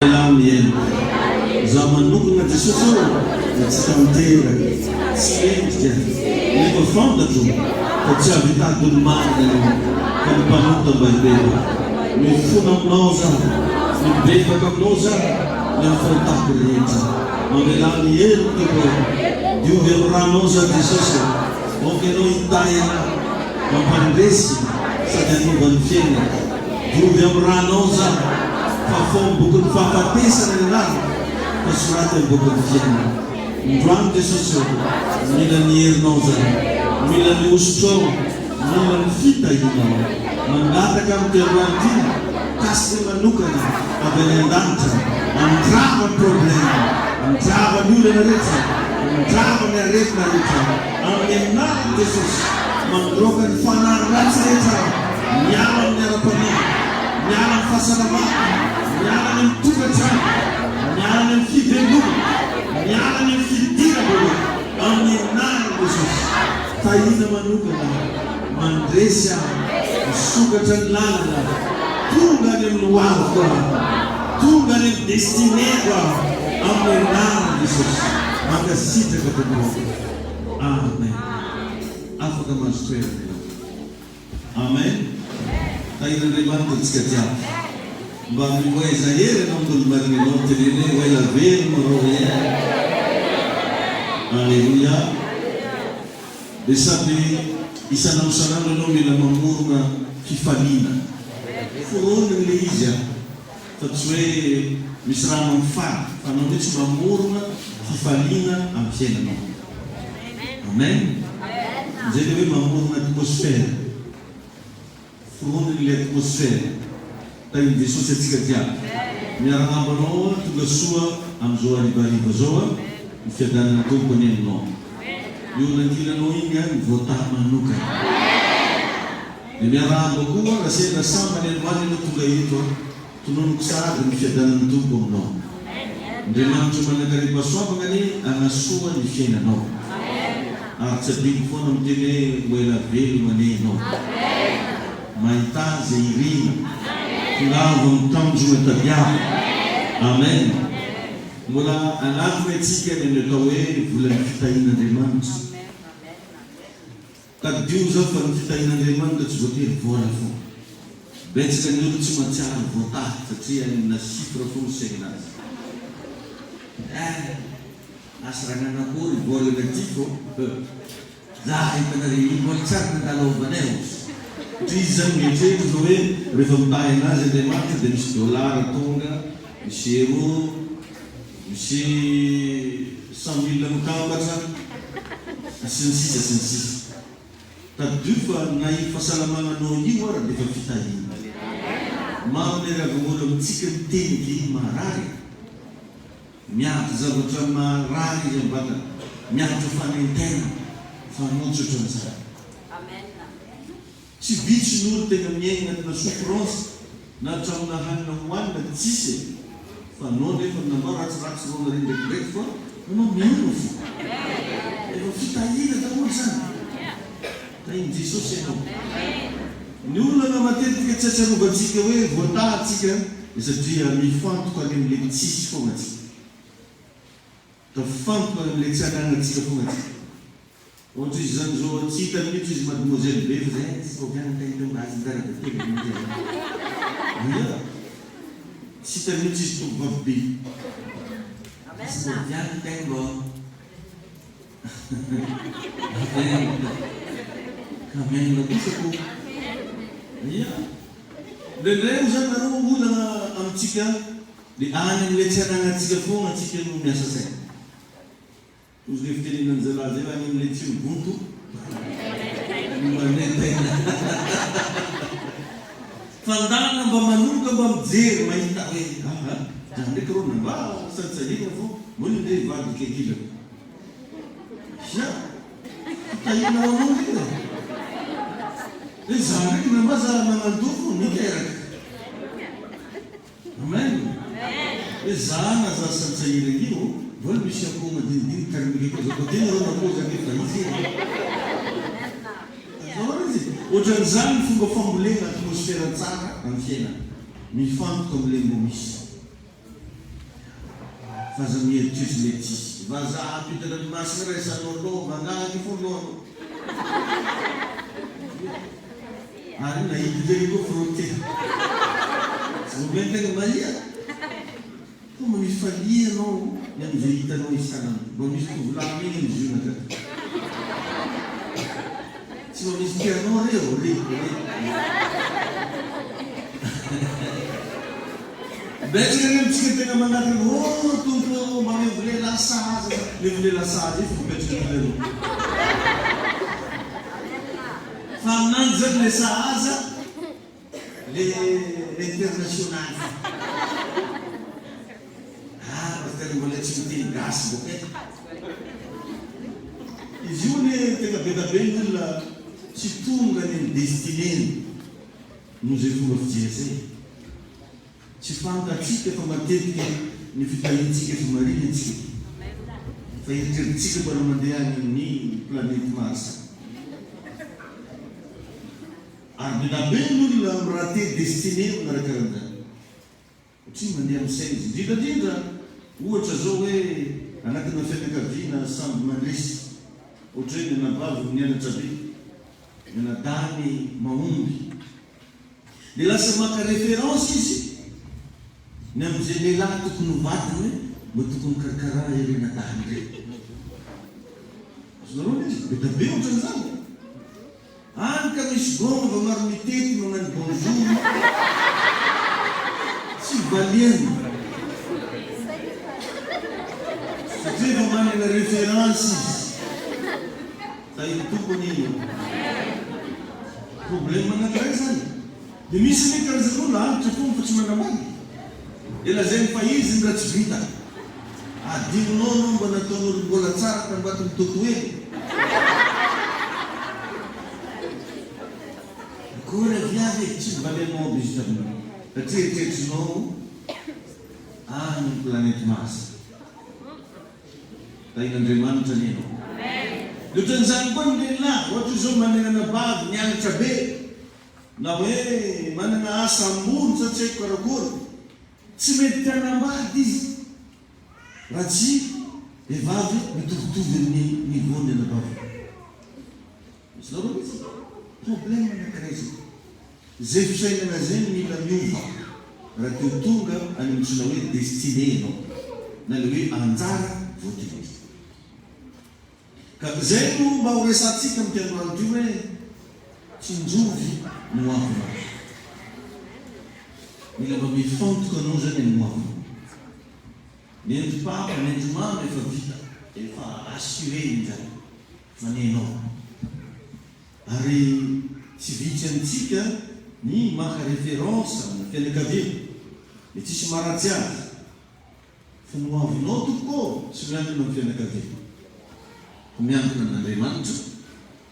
Mamelà ny heloko. Izaho manokana Jesosy ô dia tsy tanteraka, tsy mendrika, nefa fantatro fa tsy hahavitady olo-marina ianao fa ny mpanota mba hibebaka. Mifona aminao zaho, mibebaka aminao zaho ny amin'ny fahotako rehetra. Mamelà ny heloko Tompo ô. Diovy amin'ny rànao zaho Jesosy ô. Aoka ianao hitahy anahy, mampandresy sady hanova ny fiainako. Diovy amin'ny rànao zaho, fafao amin'ny bokin'ny fahafatesana ny anarako fa soraty amin'ny bokin'ny fiainana. Indroany Jesosy ô, mila ny herinao zaho, mila ny hosotrao, mila ny fitahianao. Mangataka amin'ity androany ity, kasika manokana avy any an-danitra, handrava ny problème, handrava ny olana rehetra, handrava ny aretina rehetra, amin'ny anaran'i Jesosy, mandroaka ny fanahy ratsy rehetra aho. Miala amin'ny ara-panahy, miala amin'ny fahasalamana, miala any amin'ny tokantrano, miala any amin'ny fivelomana, miala any amin'ny fidiram-bola, amin'ny anaran'i Jesosy. Tahiana manokana, mandresy aho, misokatra ny lalana, tonga any amin'ny ho aviko aho, tonga any amin'ny destinée-ko aho, amin'ny anaran'i Jesosy. Mankasitraka Tompo ô. Amen. Afaka mahazo toerana ianao. Amen Tahin'Andriamanitra antsika jiaby. Mba mimoeza hery anao amin'olo-marina ianao teneno hoe ho ela velona rô e Alléluia Dia sady isan'andro isan'andro ianao mila mamorona fifaliana. Foroniny le izy an! Fa tsy hoe misy raha mampifaly fa anao mihitsy mamorona fifaliana amin'ny fiainanao. Amen. Izay ilay hoe mamorona atmosphère. Foroniny ilay atmosphère. Tahin'i Jesosy antsika jiaby. Miarahaba anao tonga soa amin'izao harivariva izao. Ny fiadanan'ny Tompo anie aminao. Io olona ankilanao iny an, voatahy manokana. Dia miarahaba koa raha sendra sambany androany ianao tonga eto an! Tononiko sahady ny fiadanan'ny Tompo aminao. Andriamanitra manankarem-pahasoavagna anie hanasoa ny fiainanao. Ary tsy adinoko foana miteny hoe ho ela velogno anie ianao. Mahità izay irina. Tongava amin'ny tanjona tadiavina. Amen. Mbola hanatona antsika ny amin'ny atao hoe volan'ny fitahian'Andriamanitra. Tadidio zao fa ny fitahian'Andriamanitra tsy voatery vola foana. Betsaka ny olona tsy mahatsiaro voatahy satria any amina chiffre foana sainina azy. Eh! Asa raha nanakory volana ty fô eh! Za hitanareo iny mbola tsara nandalovanay ozy. Satria izy zany mieritreritra fa hoe rehefa mitahy anazy Andriamanitra dia misy dollar tonga, misy euro, Misy 100 mille mitambatra sy ny sisa sy ny sisa. Tadidio fa na io fahasalamana anao io ara dia efa fitahiana. Maro ny ariavon'olo amintsika miteny ve marary e. Miady zavatra marary izy amin'ny vatana, miaritra fanaintainana fa anao tsy ohatran'izany. Tsy vitsy ny olo tena miaigna anatina souffrance na hatramina hanina hohanina tsisy e! Fa anao nefa nambara ratsiratsy rona re ndraikindraiky fa anao mino fo! Efa fitahiana daholo zany! Tahin'i Jesosy ianao! Ny olana matetika tsy atsiarovantsika hoe voataha tsika dia satria mifantoka any amle tsisy foagna tsika. Tafifantoka any amle tsy anagnantsika foagna tsika. Ohatra izy zany zao tsy hitany mihitsy izy mademoiselle be fa zay eh tsy oviana ny tegna tonga azy ndara de tena mety zany ia tsy hitany mihitsy izy tovovavy be tsy oviana ny tegna mbô amen amen kosa ko ia indraindray moa zany nareo olana amintsika de any amle tsy anagnantsika foagna tsika no miasa saina. Ozy le fitenenan'ny zalahy zay any amle tsy mibonto no manaintaina. Fa ndana mba manomboka mba mijery mahita hoe aha za ndraiky rô mba saritsahiana fô mbô io nde vadiko ankilako. Hia! Fitahiana ho anao io e! Hoe za ndraiky na mba za magnandoa fô miteraka. Amen! Hoe za na za santsahirana io vola misy akoho madinidinika ary mety azo atao tena reo akoho zany efa izy e! Azonao izy e! Ohatran'izany ny fomba fambolena atmosfera tsara amin'ny fiainana. Mifantoka amin'ilay mbô misy. Fa aza mieritreritra ilay tsisy. Vazaha ampita ranomasina raisanao lôva angaha ny foloanao. Ary nahita teny koa frotté. Tsy vao mainka ny mahia. Fa mba mifalia ianao ny amin'izay hitanao isan'andro. Mba misy tovolahy mena miziona ka. Tsy mba misy tia anao re ô re re. Betsaka anie amintsika tena mangataka oh Tompo ô mba omeo lehilahy sahaza za. Nefa lehilahy sahaza io efa mipetraka anilanao. Fa amin'andro zany le sahaza le international. Ah pasteur mbola tsy miteny gasy boka e. Izy io anie tena be da be ny olona tsy tonga any amin'ny destinée-ny noho izay fomba fijery izay. Tsy fantatsika fa matetika ny fitahiantsika efa marina antsika fa eritreritritsika mbola mandeha any amin'ny planète Mars. Ary be da be ny olona mi-rater destinée amin'ny raha karan'izany. Satria mandeha amin'ny saina izy. Indrindra indrindra, ohatra izao hoe anatina fianakaviana samby mandresy. Ohatra hoe ny anabaviny nianatra be, ny anadahiny mahomby. Dia lasa maka référence izy ny amin'izay lehilahy tokony ho vadiny hoe mba tokony karakara ireny anadahiny ireny. Azonareo ilay izy? Be dia be ohatran'izany. Any ka misy gôva maro mitety magnano bonjour tsy valiany satria efa manana référence izy. Tahin'ny Tompo anie io. Problème anakiray zany. De misy anie karazan'olona antitra foana fa tsy manambady. De lazainy fa izy ny ratsy vita. Adinonao anao mba nataon'olo mbola tsara tambatin'ny totohely. Akory aviavy e, tsy nivalianao aby izy taminao satria eritreritrinao any amin'ny planète Mars. Tahin'Andriamanitra anie ianao. Dia ohatran'izany koa ny lehilahy, ohatra izao manana anabavy nianatra be, na hoe manana asa ambony sa tsy haiko karakory, tsy mety te hanambady izy raha tsy vehivavy mitovitovy amin'ny niveau-n'ny anabaviny. Azonareo mihitsy problème anakiray zay. Zay fisainana zay no mila miova raha te ho tonga any amin'ny antsoina hoe destinée ianao na le hoe anjara voatendry. Ka zay no mba ho resahantsika amin'ity androany ity hoe tsinjovy ny ho avinao. Mila mba mifantoka anao zany amin'ny ho avinao. Ny endri-papa, ny endri-mama efa vita, efa assuré iny zany. Manenao. Ary tsy vitsy amintsika ny maka référence amina fianakaviana, dia tsisy maharatsy azy. Fa ny hoavinao tompoko ô, tsy miankina amin'ny fianakaviana, fa miankina amin'Andriamanitra,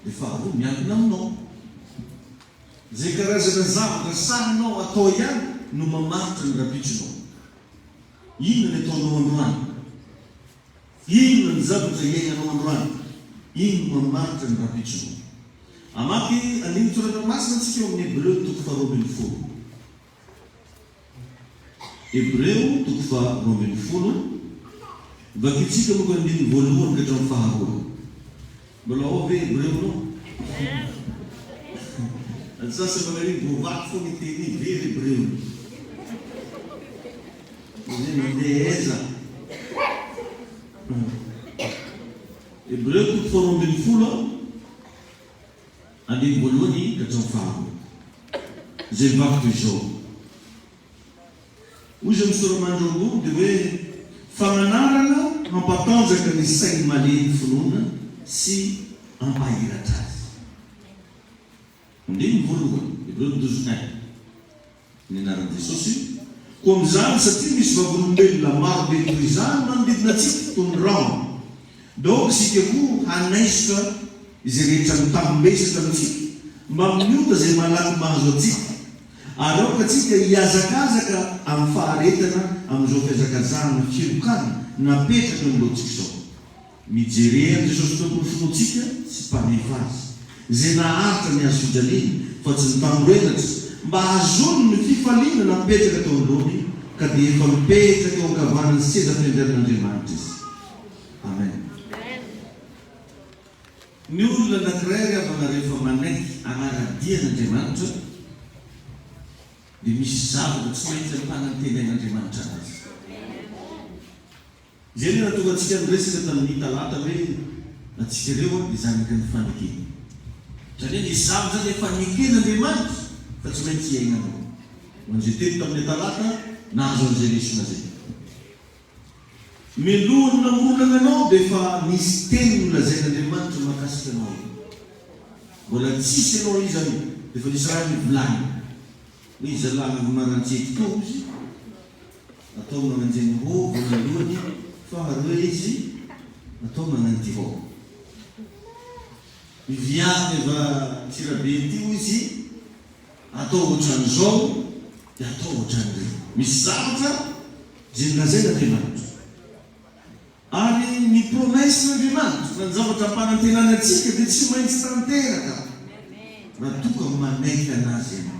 dia faharoa miankina aminao. Izay karazana zavatra sahinao atao ihany no mamaritra ny rapitsonao. Inona ny ataonao androany? Inona ny zavatra iainanao androany? Iny no mamaritra ny rahampitsonao. Hamaky andinin-tsoratra masina isika ao amin'ny Hebreo toko faharoambinifolo. Hebreo toko faharoambinifolo, vakintsika aloha ny andininy voalohany ka hatramin'ny faharoa. Mbola ao ve Hebreo anao? Ny sasany manao hoe voavaky foana iny teny iny, very Hebreo. Izy nandeha aiza? Hebreo toko faharoambinifolo, andininy voalohany ka hatramin'ny faharoa. Izay mivaky toy izao. Hoy izy amin'ny sora-mandry eo ambony dia hoe, Fananarana hampatanjaka ny sain'ny malemy finoana sy hampahiratra azy. Andininy voalohany, Hebreo 12 un. Ny anaran'i Jesosy. Koa amin'izany, satria misy vavolombelona maro be toy izany manodidina antsika, toy ny rahona, dia aoka isika koa hanaisotra izay rehetra mitambesatra amintsika, mbamin'ny ota izay malaky mahazo antsika, ary aoka isika hihazakazaka amin'ny faharetana amin'izao fihazakazahana filokana napetraka eo anoloantsika izao. Mijere an'i Jesosy Tompon'ny finoantsika sy Mpanefa azy, izay naharitra ny hazo fijaliana fa tsy nitandro henatra, mba hahazoany ny fifaliana napetraka teo anoloany. Ka dia efa mipetraka eo ankavanan'ny seza fiandrianan'Andriamanitra Izy. Amen. Ny olona anankiray ry havana rehefa manaiky hanara-dia an'Andriamanitra dia misy zavatra tsy maintsy ampanantenain'Andriamanitra anazy. Izay no nahatonga antsika niresaka tamin'ny talata hoe antsika ireo dia zanaky ny fanekena. Izany hoe nisy zavatra izany efa neken'Andriamanitra fa tsy maintsy iainanao. Ho an'izay teto tamin'ny talata nahazo an'izay lesona izay. Mialohan'ny namoronana anao dia efa nisy teny nolazain'Andriamanitra mahakasika anao. Mbola tsisy ianao izany dia efa nisy raha nivolaniny. Hoe iza lahy avy marantsety tao izy, atao mananjeny hô vonalohany, faharoe izy atao mananty hô. Ny viavy avy Antsirabe teo izy atao ohatran'izao dia atao ohatran'ireo. Misy zavatra izay nolazain'Andriamanitra. Ary ny promesse-n'Andriamanitra, na ny zavatra ampanantenany antsika dia tsy maintsy tanteraka raha toa ka manaiky an'Azy ianao.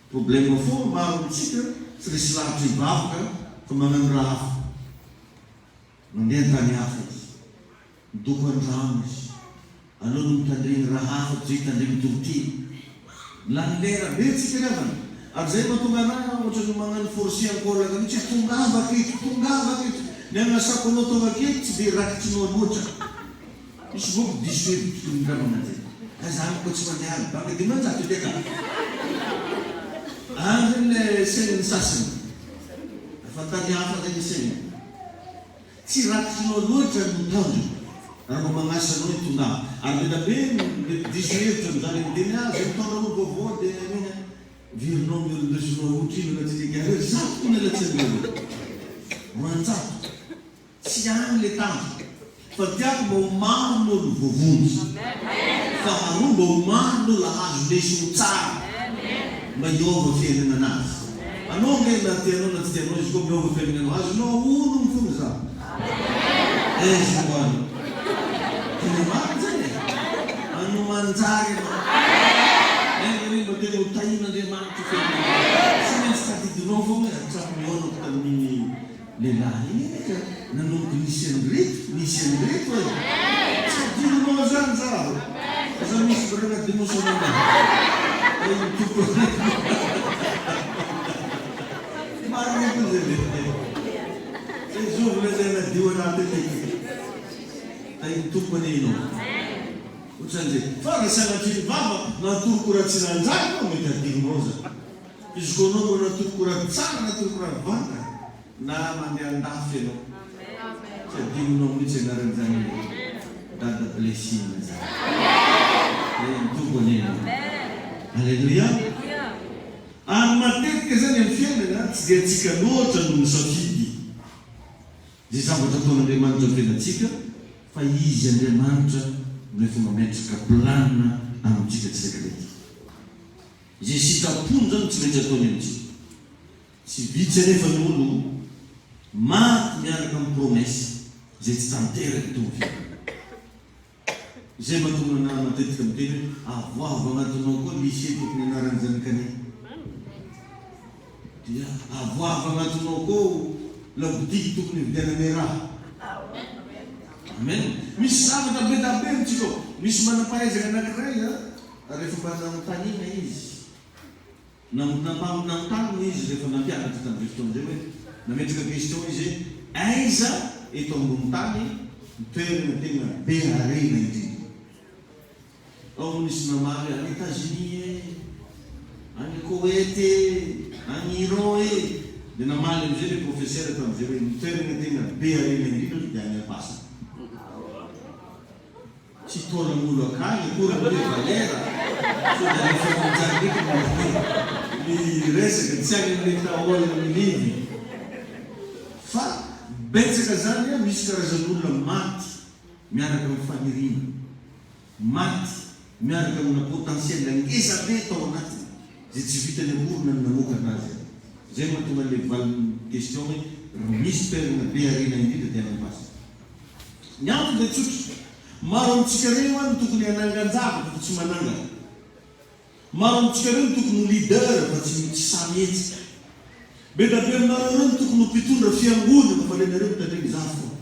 Problème foana maro amintsika tsy resy lahatra hivavaka fa magnano raha hafa. Mandeha an-tany hafa izy. Midoko an-drano izy. Aleo no mitandregny raha hafa toy izay hitandregny toriteny. Lany lera be tsika ry havana. Ary zay mahatonga anah ohatran'ny magnano force ankolaka mihitsy hoe tongava aketo, tongava aketo. Ny agnasako anao tonga aketo tsy dia rakitrinao loatra. Misy manko diso hevitra toy ny ravana zay. Ka za manko tsy mandeha any banka 500 ety ka. Any zany le sainan'ny sasany. Efa tany hafa zay ny sainany. Tsy rakitrinao loatra no tanjona raha mba magnasa anao hitondà. Ary be da be no mety diso hevitra amin'izany miteny ah zay mitondra olo vaovao dia amena verinao ny olon-dresinao otrino na tsy neka reo za tokoa miala tsiny aminareo 200 tsy any le tanjona fa tiako mba ho maro ny olo voavonjy faharoa mba ho maro ny olo ahazo lesona tsara mba hiova fiainana anazy. Anao nge na tianao na tsy tianao izy koa miova fiainana anao azonao ahonogno fogna za aiza ho any tena marina zany e anao manjary anao enga anie mba tena ho tahin'Andriamanitra fiainanao tsy maintsy tadidinao fogna e hatramin'ny nihaonako tamin'igny Lehilahy iny anie ka nanomboka nisy an'ireto, nisy an'ireto e! Tsy adinonao zany za o! Aza misy bragadinosy anao fa iny Tompo Marina koa zay le Zay zovy le zay nadio anah teto e! Tahin'ny Tompo anie ianao. Ohatran'izay. Fa raha sanatria ny vava natoroko raha tsy nanjary anao mety adinonao zany. Izy koa anao mbola toroko raha tsara na toroko raha vantany na mandeha andafy ianao tsy adinonao mihitsy anaran'izany Dada Blessing zany. Dia ny Tompo anie ianao. Aleloia. Ary matetika zany amin'ny fiainana tsy dia antsika loatra no misafidy izay zavatra ataon'Andriamanitra amin'ny fiainantsika fa Izy Andriamanitra no efa mametraka planina amintsika tsiraikaraiky. Izay sitrapony izany no tsy maintsy ataony amintsika. Tsy vitsy anefa ny olo maty miaraka amin'ny promesse izay tsy tanteraka eto amin'ny fiainana. Izay mahatonga anah matetika miteny hoe avoavo agnatinao koa lycée tokony hianaran'ny zanakanay. Dia avoavo agnatinao koa labotiky tokony hividiananay raha. Amen. Misy zavatra be da be amintsika ao. Misy manam-pahaizana anankiray an. Rehefa mba nanontaniana izy, nanontany izy rehefa nampianatra tamin'izay fotoana izay hoe, nametraka question izy hoe, aiza eto ambony tany ny toerana tena be harena indrindra? Ao no nisy namaly hoe, any Etats-Unis e, any Koweït e, any Iran e. Dia namaly amin'izay ilay professeur tamin'izay hoe, ny toerana tena be harena indrindra dia any am-pasana. Tsy taolan'olo akany akory ny hoe valera sao dia alefa manjary ndraiky ny resaka, tsy any amin'ilay taolana milevina fa betsaka zany an, misy karazan'olona maty miaraka amin'ny faniriana, maty miaraka amina potentiel ngeza be tao anatiny izay tsy vitany akory na ny namoaka anazy aza. Zay mahatonga an'ilay valin'ny question hoe raha misy toerana be harena indrindra dia any am-pasana. Ny antony dia tsotra, maro amintsika ireo no tokony hanangan-javatra fa tsy manangana. Maro amintsika ireo no tokony ho leader fa tsy tsy sahy mihetsika. Be da be aminareo ireo no tokony ho mpitondra fiangonana fa le nareo mitandregny za foana.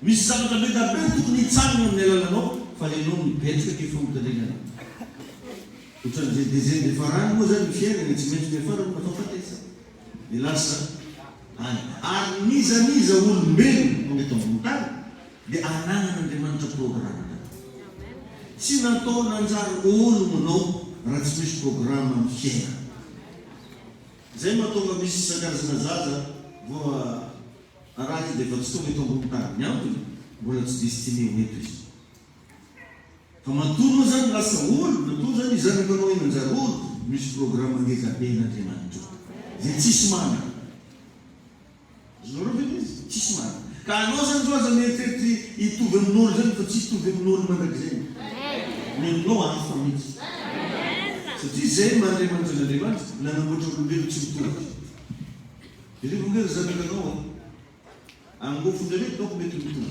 Misy zavatra be da be tokony hitsangana amin'ny alalanao fa le nao mipetraka aty foana mitandregny anao. Otran'izay deuxième de farany moa zany ny fiainana tsy maintsy miafara amina fahafatesana. De lasa any. Ary n'iza n'iza olombelona tonga eto ambony tany dia ananan'Andriamanitra programme. Tsy natao nanjary ologno anao raha tsy misy programme amin'ny fiainana. Zay mahatonga misy isan-karazana zaza voa raha izy dia efa tsy tonga eto ambony tany. Ny antony, mbola tsy destiné ho eto izy. Fa matoa anao zany lasa olo, matoa zany ny zanakanao iny nanjary olo, misy programme ngeza be n'Andriamanitra eo. Zay tsisy manana. Azonareo ve ilay izy? Tsisy marina. Ka anao zany zao aza mieritreritra hitovy amin'olo zany fa tsy hitovy amin'olo mandrakizay. Ny aminao hafa mihitsy. Satria zay maha Andriamanitra an'Andriamanitra, nanamboatra olombelo tsy mitovy. Jereo ange ry zanakanao a. Angofon-dreo donc mety mitovy.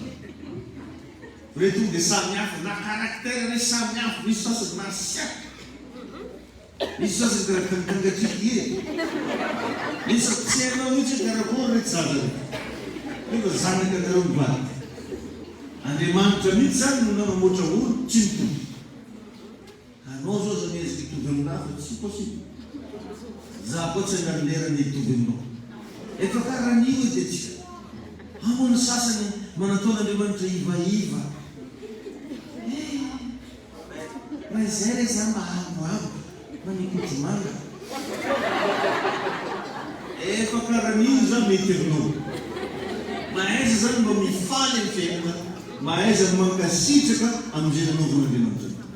Fa reo tonga dia samy hafa, na caractère re samy hafa, misy sasany masiaka. Misy sasany karaha kangangatsiky e! Misy sasany tsy hainao mihitsy hoe karakory reto zaza reto. Nefa zanaka anareo mivadika. Andriamanitra mihitsy zany no nanamboatra olo tsy mitovy. Ka anao zao aza miezaka hitovy aminahy fa tsy possible. Za koa tsy hanary lera ny hitovy aminao. Efa karaha an'io edy atsika. Ao moa ny sasany manantona Andriamanitra ivaiva. Eh! Raha izay re za mba avoavo manikotromanga. Efa karan'io za mety aminao. Mahaiza zany mba mifaly amin'ny fiainana, mahaiza mankasitraka amin'izay nanaovan'Andriamanitra anao.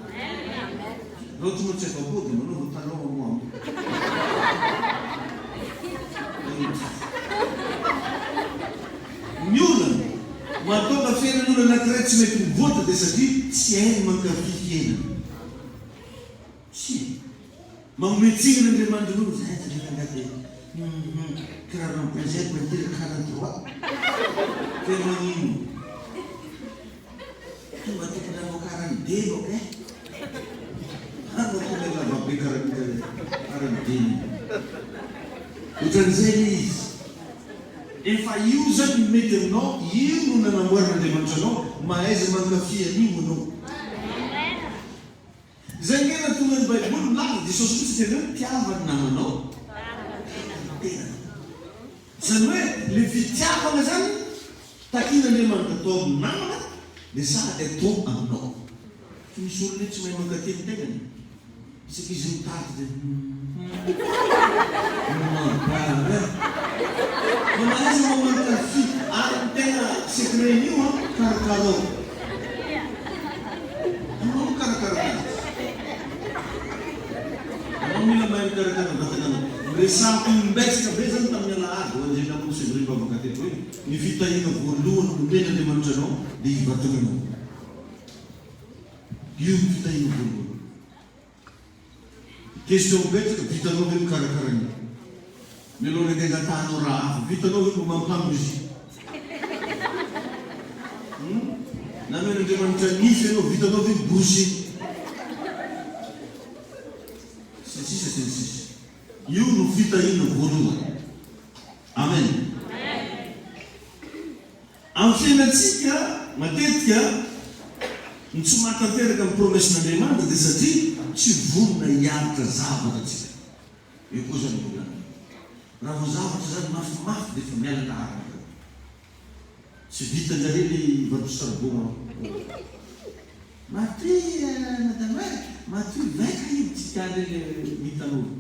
Raha tonga tsy afa-po dia manaova talon amohambo. Ny olana mahatonga fiainan'olo anakiray tsy mety mivoatra dia satria tsy hainy mankafy fiainana. Tsy hainy. Manome tsiny an'Andriamanitra aloha izahay satria rangahy dia hum hum kiraro ampiasaiko pointure 43 dia magnino? Tonga tokony hanao karany delo ok? Hanao tokony lavabe karany delo. Ohatran'izay ilay izy. Efa io zany no mety aminao, io no nanamboaran'Andriamanitra anao, mahaiza mankafy an'io anao. Izay ange nahatonga ny baiboly milaza, Jesosy mihitsy niteny hoe tiava ny namanao tahaka ny tenanao. Izany hoe le fitiavana zany takian'Andriamanitra atao amin'ny namana dia sady atao aminao. Fa misy olona tsy mahay mankatia ny tenany. Isaky izy mitady dia Mabara. Fa mahaiza mamankafy ary ny tena secret-n'io an, karakarao. Anao mikarakara anazy. Anao mila mahay mikarakara ny vatananao. Niresahako imbetsaka be zany tamin'ny alahady ho an'izay namono fivoriam-bavaka teto hoe ny fitahiana voalohany nomen'Andriamanitra anao dia io vatananao. Io no fitahiana voalohany. Question betsaka, vitanao ve mikarakara an'io? Mialoha ny andeha angatahanao raha hafa, vitanao ve mba mampamuse? Hum? Namen'Andriamanitra nify ianao, vitanao ve mi-brosser? Sy ny sisa sy ny sisa. Io no fitahiana voalohany. Amen. Amin'ny fiainantsika, matetika, ny tsy mahatanteraka ny promesse-n'Andriamanitra dia satria tsy vonona hiaritra zavatra tsika. Eo koa izany ny olana. Raha vao zavatra izany mafimafy dia efa miala laharana daholo. Tsy vitan-jareo ilay vato charbon an. Matoy madame eh, matoy vaika io tsy tiandreo ilay mitan'olo.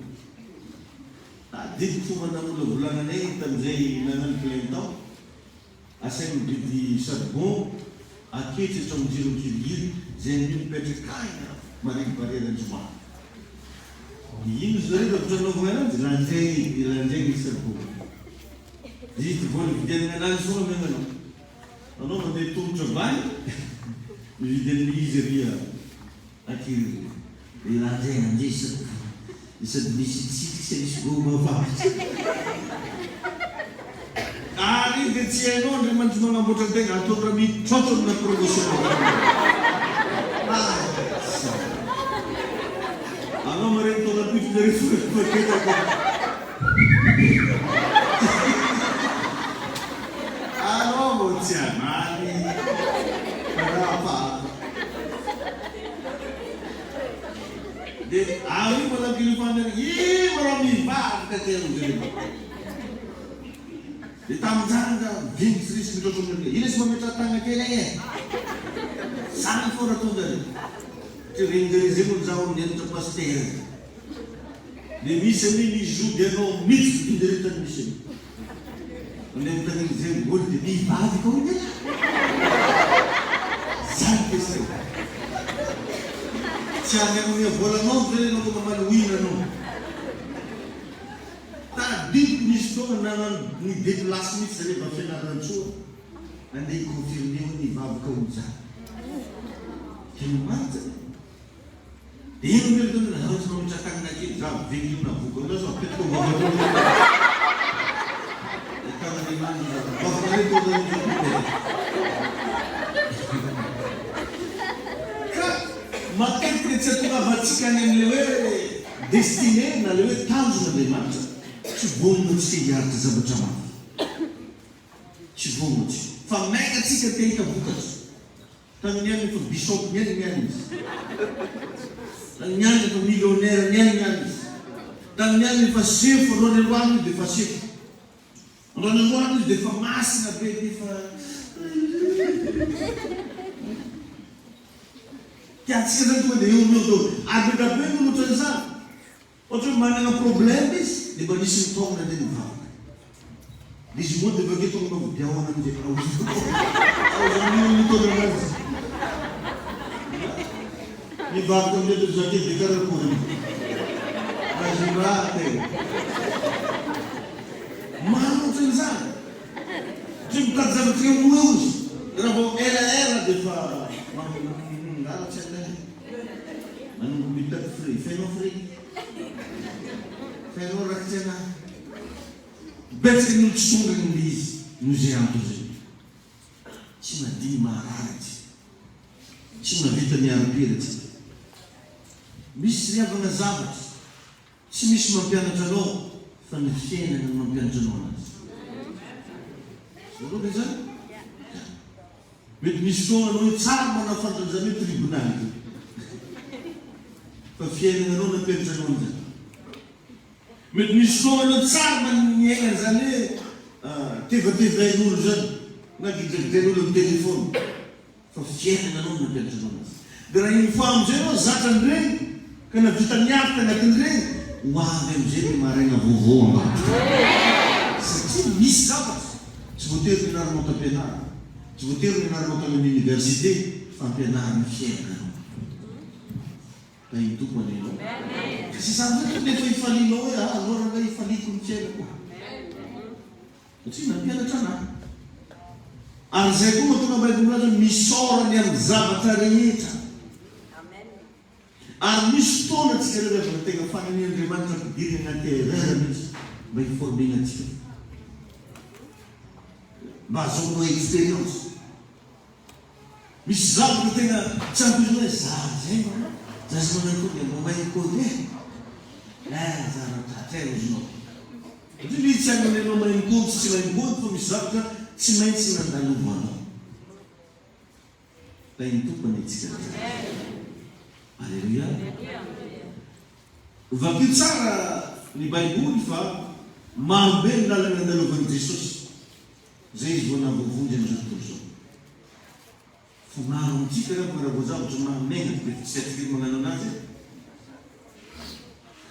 Tadidiko fomba namolavolana anay tamin'izay nagnano plein temps. Asainy mividy charbon aketsy hatramin'ny jiro mikirigiry zay amin'io mipetraka agny marigny barrière Anjoma. Dia ino zareo zavatra anaovagna ananjy? Lanjaigny dia lanjaigny ny charbon. Juste vola ividianagna ananjy fogna amegna anao. Anao mandeha tongotra avy any mividy an'ilay izy ary Aty Lanjay andresako sady misy tsiky sy misy goma vavy. Ary dia tsy hainao Andriamanitra manamboatra tegna ataony raha mitrotro amina promotion Asa. Anao maregny taona piry? Tadidinareo fa Anao vao tsy hamaly raha Dia ary io mbola ankilifana io mbola mivadika aty amin'izay. Dia tamin'izany nga vintsy risy mitroatra aminareo. Io lesy mametraha-tagna kely agny e. Zany foana tonga re. Tsy regninjareo zay moa zaho nianatra pasitera zay. Dia misy anie mizody anao mitsy todinjareo tany misy anao. Mandeha anontaniana izay ny olo dia mivadika hoy ny Zany question. Tsy ary hanome vola anao ve ianao vao mamaly oui na non. Tadidiko nisy fotoana nagnano ni deplace mihitsy zareo avy Fianarantsoa nandeha hi confirmer hoe nivavaka ho za. Tena marina zany. Dia ino ny ataony raha tsy mametra-tanana kely za velona avoaka anao sao apetako am vava anao Ilay tanana ilan'ny vavanareo toa zany efa mipetraka. Ka matetika tsy atongavantsika any amin'ilay hoe destinée na ilay hoe tanjon'Andriamanitra, tsy vonona antsika hiaritra zavatra mafy. Tsy vonona antsika. Fa maika antsika te hahita vokatra. Tany niany efa bishop niany niany izy. Tany niany efa millionnaire niany niany izy. Tany niany efa sefo androany androany izy dia efa sefo. Androany androany izy dia efa masina be dia efa Tiantsika zany tonga dia eo no eo daholo. Ary be dia be ny olona ohatran'izany. Ohatra hoe manana problème izy dia mba nisy nitaona andeha nivavaka. Dia izy mody avy akeo tonga manao dia ahoana amizay aoza ny olona nitaona anazy. Mivavaka amizay dia zakely dia karakory. Razimba tena. Maro ohatran'izany. Tsy mitady zavatra eo ho eo izy. Raha vao elaela dia efa manao ngala tsy hainay. Manomboka mitady frais. Feno frais. Feno rakitra anahy. Betsaka ny olo tsy tonga ny le izy noho izay antony izay. Tsy madio maharary antsika. Tsy mahavita miara-pira antsika. Misy ry havana zavatra tsy misy mampianatra anao fa ny fiainana no mampianatra anao anazy. Azonareo ve izany? Ya. Mety misy fotoana anao hoe tsara manafantatra an'izany hoe tribonaly izany. Fa fiainana anao nampianatra anao an'izany. Mety misy fotoana anao tsara niaina an'izany hoe tevatevain'olo izany na gidragidrain'olo amin'ny téléphone. Fa fiainana anao no nampianatra anao anazy. Dia raha une fois amin'izay ianao zatra an'ireny ka nahavita niady tanatin'ireny, ho avy amin'izay ilay maraina vaovao ambadika. Satria misy zavatra tsy voatery nianaranao tam-pianarana, tsy voatery nianaranao tany amin'ny université, fa ampianarina fiainana anao. Tahin'ny Tompo anie ianao. Ka tsy izany indray tokony efa hifalianao hoe, ah, aleo rangahy hifaliako ny fiainako. Satria nampianatra anah. Ary izay koa mahatonga ny Baiboly milaza hoe misaora ny amin'ny zavatra rehetra. Ary misy fotoana antsika ireo rehefa tena fanirian'Andriamanitra ampidirina anaty erreur mihitsy mba hi-former-na antsika. Mba ahazoanao expérience. Misy zavatra tena tsy ampoizina hoe za zay mba zaza manao koa dia mba mahay mi-coder e! Eh za raha tratra e ozinao. Satria ilay izy tsy any aminao mahay mi-code sy tsy mahay mi-code fa misy zavatra tsy maintsy nandalovanao. Tahin'ny Tompo anie tsika rehetra. Aleloia. Vakio tsara ny baiboly fa maro be ny lalana nandalovan'i Jesosy. Zay izy vao nahavoavonjy an'izao tontolo izao. Fa maro amintsika angamba raha vao zavatra mahamenatra dia efa tsy tiantsika ny mañano anazy e.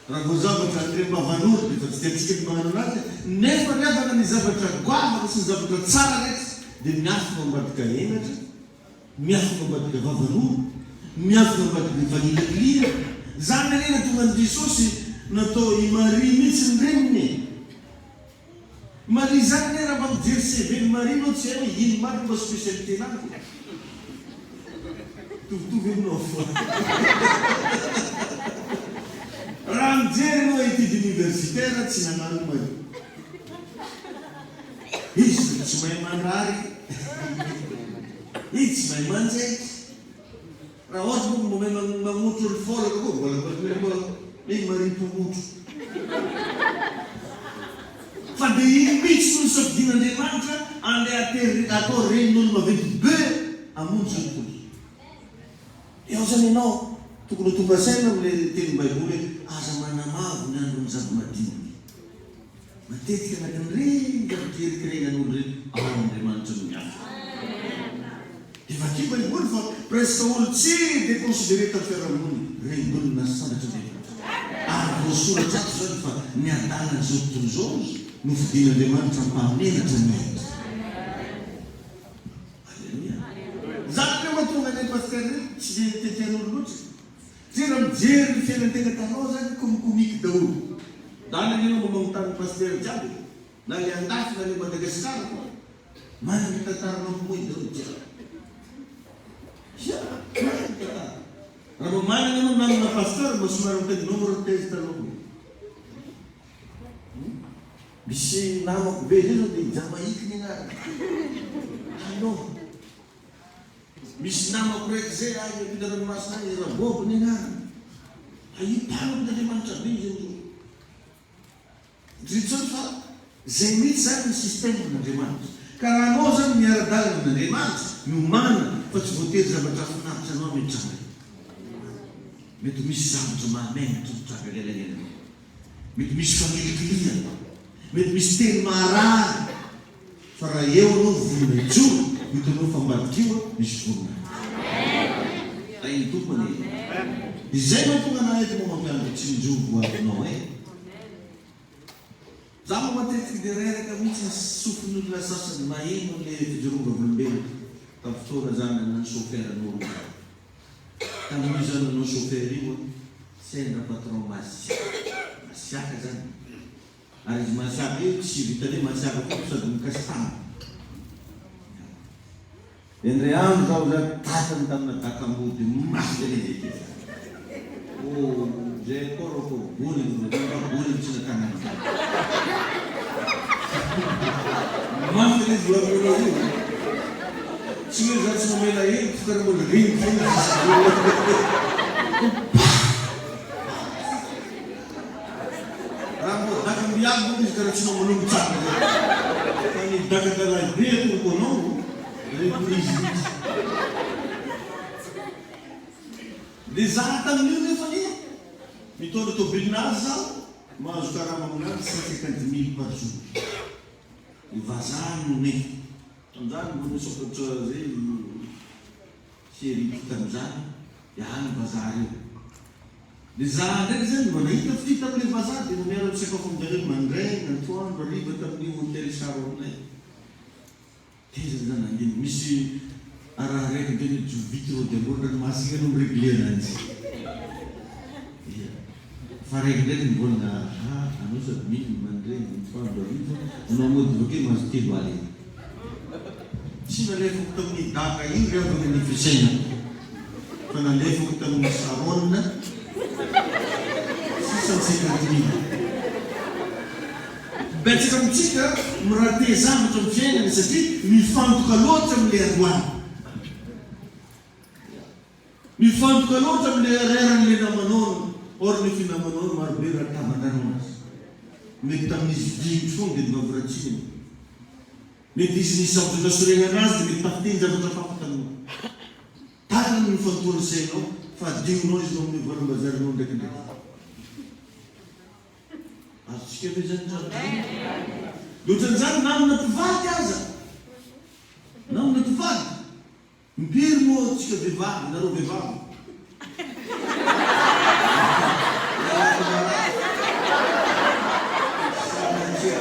Raha vao zavatra andriambavan'olo dia efa tsy tiantsika ny mañano anazy e. Nefa ry havana ny zavatra goavana sy ny zavatra tsara rehetra dia miafina ao ambadika henatra, miafina ao ambadika vavan'olo, miafina ao ambadika fanilakilihana. Zany anie nahatonga an'i Jesosy natao i Maria mihitsy ny reniny e. Maria zany anie raha mba mijery CV ny Maria anao tsy hay hoe ino marina mba spécialité nazy e. Mitovitovy aminao foana. Raha mijery anao étude universitaire tsy nanano Maria. Izy tsy mahay mandrary, izy tsy mahay manjaitra. Raha ohatra moa mba mahay mamotra olo folaka koa mbola mbola. Ilay Maria mpamotro. Fa dia iny mihitsy no nosafidian'Andriamanitra andeha hatery hatao renin'olo maventy be hamonjy izao tontolo izao. Dia ao izany ianao tokony ho tonga saina amin'ilay tenin'ny Baiboly hoe aza manamavo ny andron'ny zava-madinika. Matetika anatin'ireny zavatra ierikerenan'olo ireny ao Andriamanitra no miafina. Dia vakio baiboly fa presque olo tsy dia consideré tamin'ny fiarahamonina ireny olo nasandratr'Andriamanitra. Ary voasoratra ato izany fa ny adalan'izao tontolo izao ozy no fidin'Andriamanitra hampahamenatra ny hendry. Aleloia. Izany ve mahatonga an'ireny pasitera ireny tsy dia tiatian'olo loatra? Tsy raha mijery ny fiainan-tegna taloha zany comicomique daholo. Dany anie anao mba magnontany ny pasitera jiaby e! Na le andafy na le Madagascar koa manana tantara mampimoehy daholo jiaby. Ya, manana tantara. Raha mba manana anao namana pasteur mba somary mitady numéro taiza taloha. Hmm? Misy namako be zay zao de Jamaïque ny anarany. Allo. Misy namako raiky zay any ampita ranomasina any, Rabob ny anarany. Ahitana Andriamanitra be izy amin'izao. Dritson fa zay mihitsy zany ny système n'Andriamanitra. Ka raha anao zany miara-dalana amin'Andriamanitra, miomàna fa tsy voatery zavatra hahafinaritra anao no hitranga eo. Mety ho misy zavatra mahamenatra mitranga anelanelanao. Mety misy fanilikilihana. Mety misy teny maharary. Fa raha eo anao vonona hijoro, hitanao fa ambadik'io misy voninahitra. Tahin'ny Tompo anie ianao. Izay mahatonga anah eto moa mampianatra tsinjovy ho avinao eh. Za moa matetiky dia reraka mihitsy ny sofin'ny olona sasany maheno an'le fijoroam-bavolombelona tamin'ny fotoana za nanana chauffeur an'olona. Tamin'io za nanao chauffeur io an, sendra patron masiaka, masiaka zany. Ary izy masiaka io tsy vitan'ny hoe masiaka fotsiny sady mikasi-tanana. Dia indray andro zaho zany tratrany tamina daka-mody mafy be ilay izy aty. Oh, zay koa rô ko boliny rô, zay mba boliny tsy nakana an'izany. Mafy ilay izy voalohany io. Tsy hoe za tsy mamela heloka fa karaha mbola reniko foana izy jusqu'au. Raha mbo daka mbiaby moa izy karaha tsy mamonono tsara zay. Fa ny daka karaha be atoroko anao reto izy mihitsy. Le za tamin'io nefa anie mitondra tomobilinazy zaho mahazo karama aminany 150 mille par jour. Ny vazaha no nefa. Tamin'izany mbo nisokatra zay Thierry tamin'izany dia any vazaha reo. Le za ndraiky zany mba nahita fitia tamle vazaha dia mba miara misakafo aminjareo mandraigna, antoandro, hariva tamin'io hotel Sharon io. Taiza zany nandeha misy raha raiky ndray ny jovity reo dia ambony ranomasina io no mi-regler ananjy. Ia. Fa raiky ndraiky nivolagna aha anao sady mino mandraigna, antoandro, hariva anao mody bakeo mahazo 30. Tsy nalefako tamin'i Daka io ry havana ny fisainako fa nalefako tamin'i Sharon 650 mille. Betsaka amintsika mi-rater zavatra amin'ny fiainana satria mifantoka loatra amin'ilay androany. Mifantoka loatra amin'ilay erreur-n'ilay namanao or ny finamanao marobe raha tavandrano azy. Mety tamin'izy dimy foana dia nivaviratsiny. Mety izy nisy zavatra nahasorenana azy dia mety tafiteny zavatra hafa taminao. Tany no nifantohan'ny sainao fa adinonao izy no amin'ny valam-bazarinao ndraikindraiky. Azontsika ve izany zavatra izany? Dia ohatran'izany na amina mpivady aza. Na amina mpivady. Impiry moa tsika vehivavy, nareo vehivavy? Miaraka marary. Sanatria.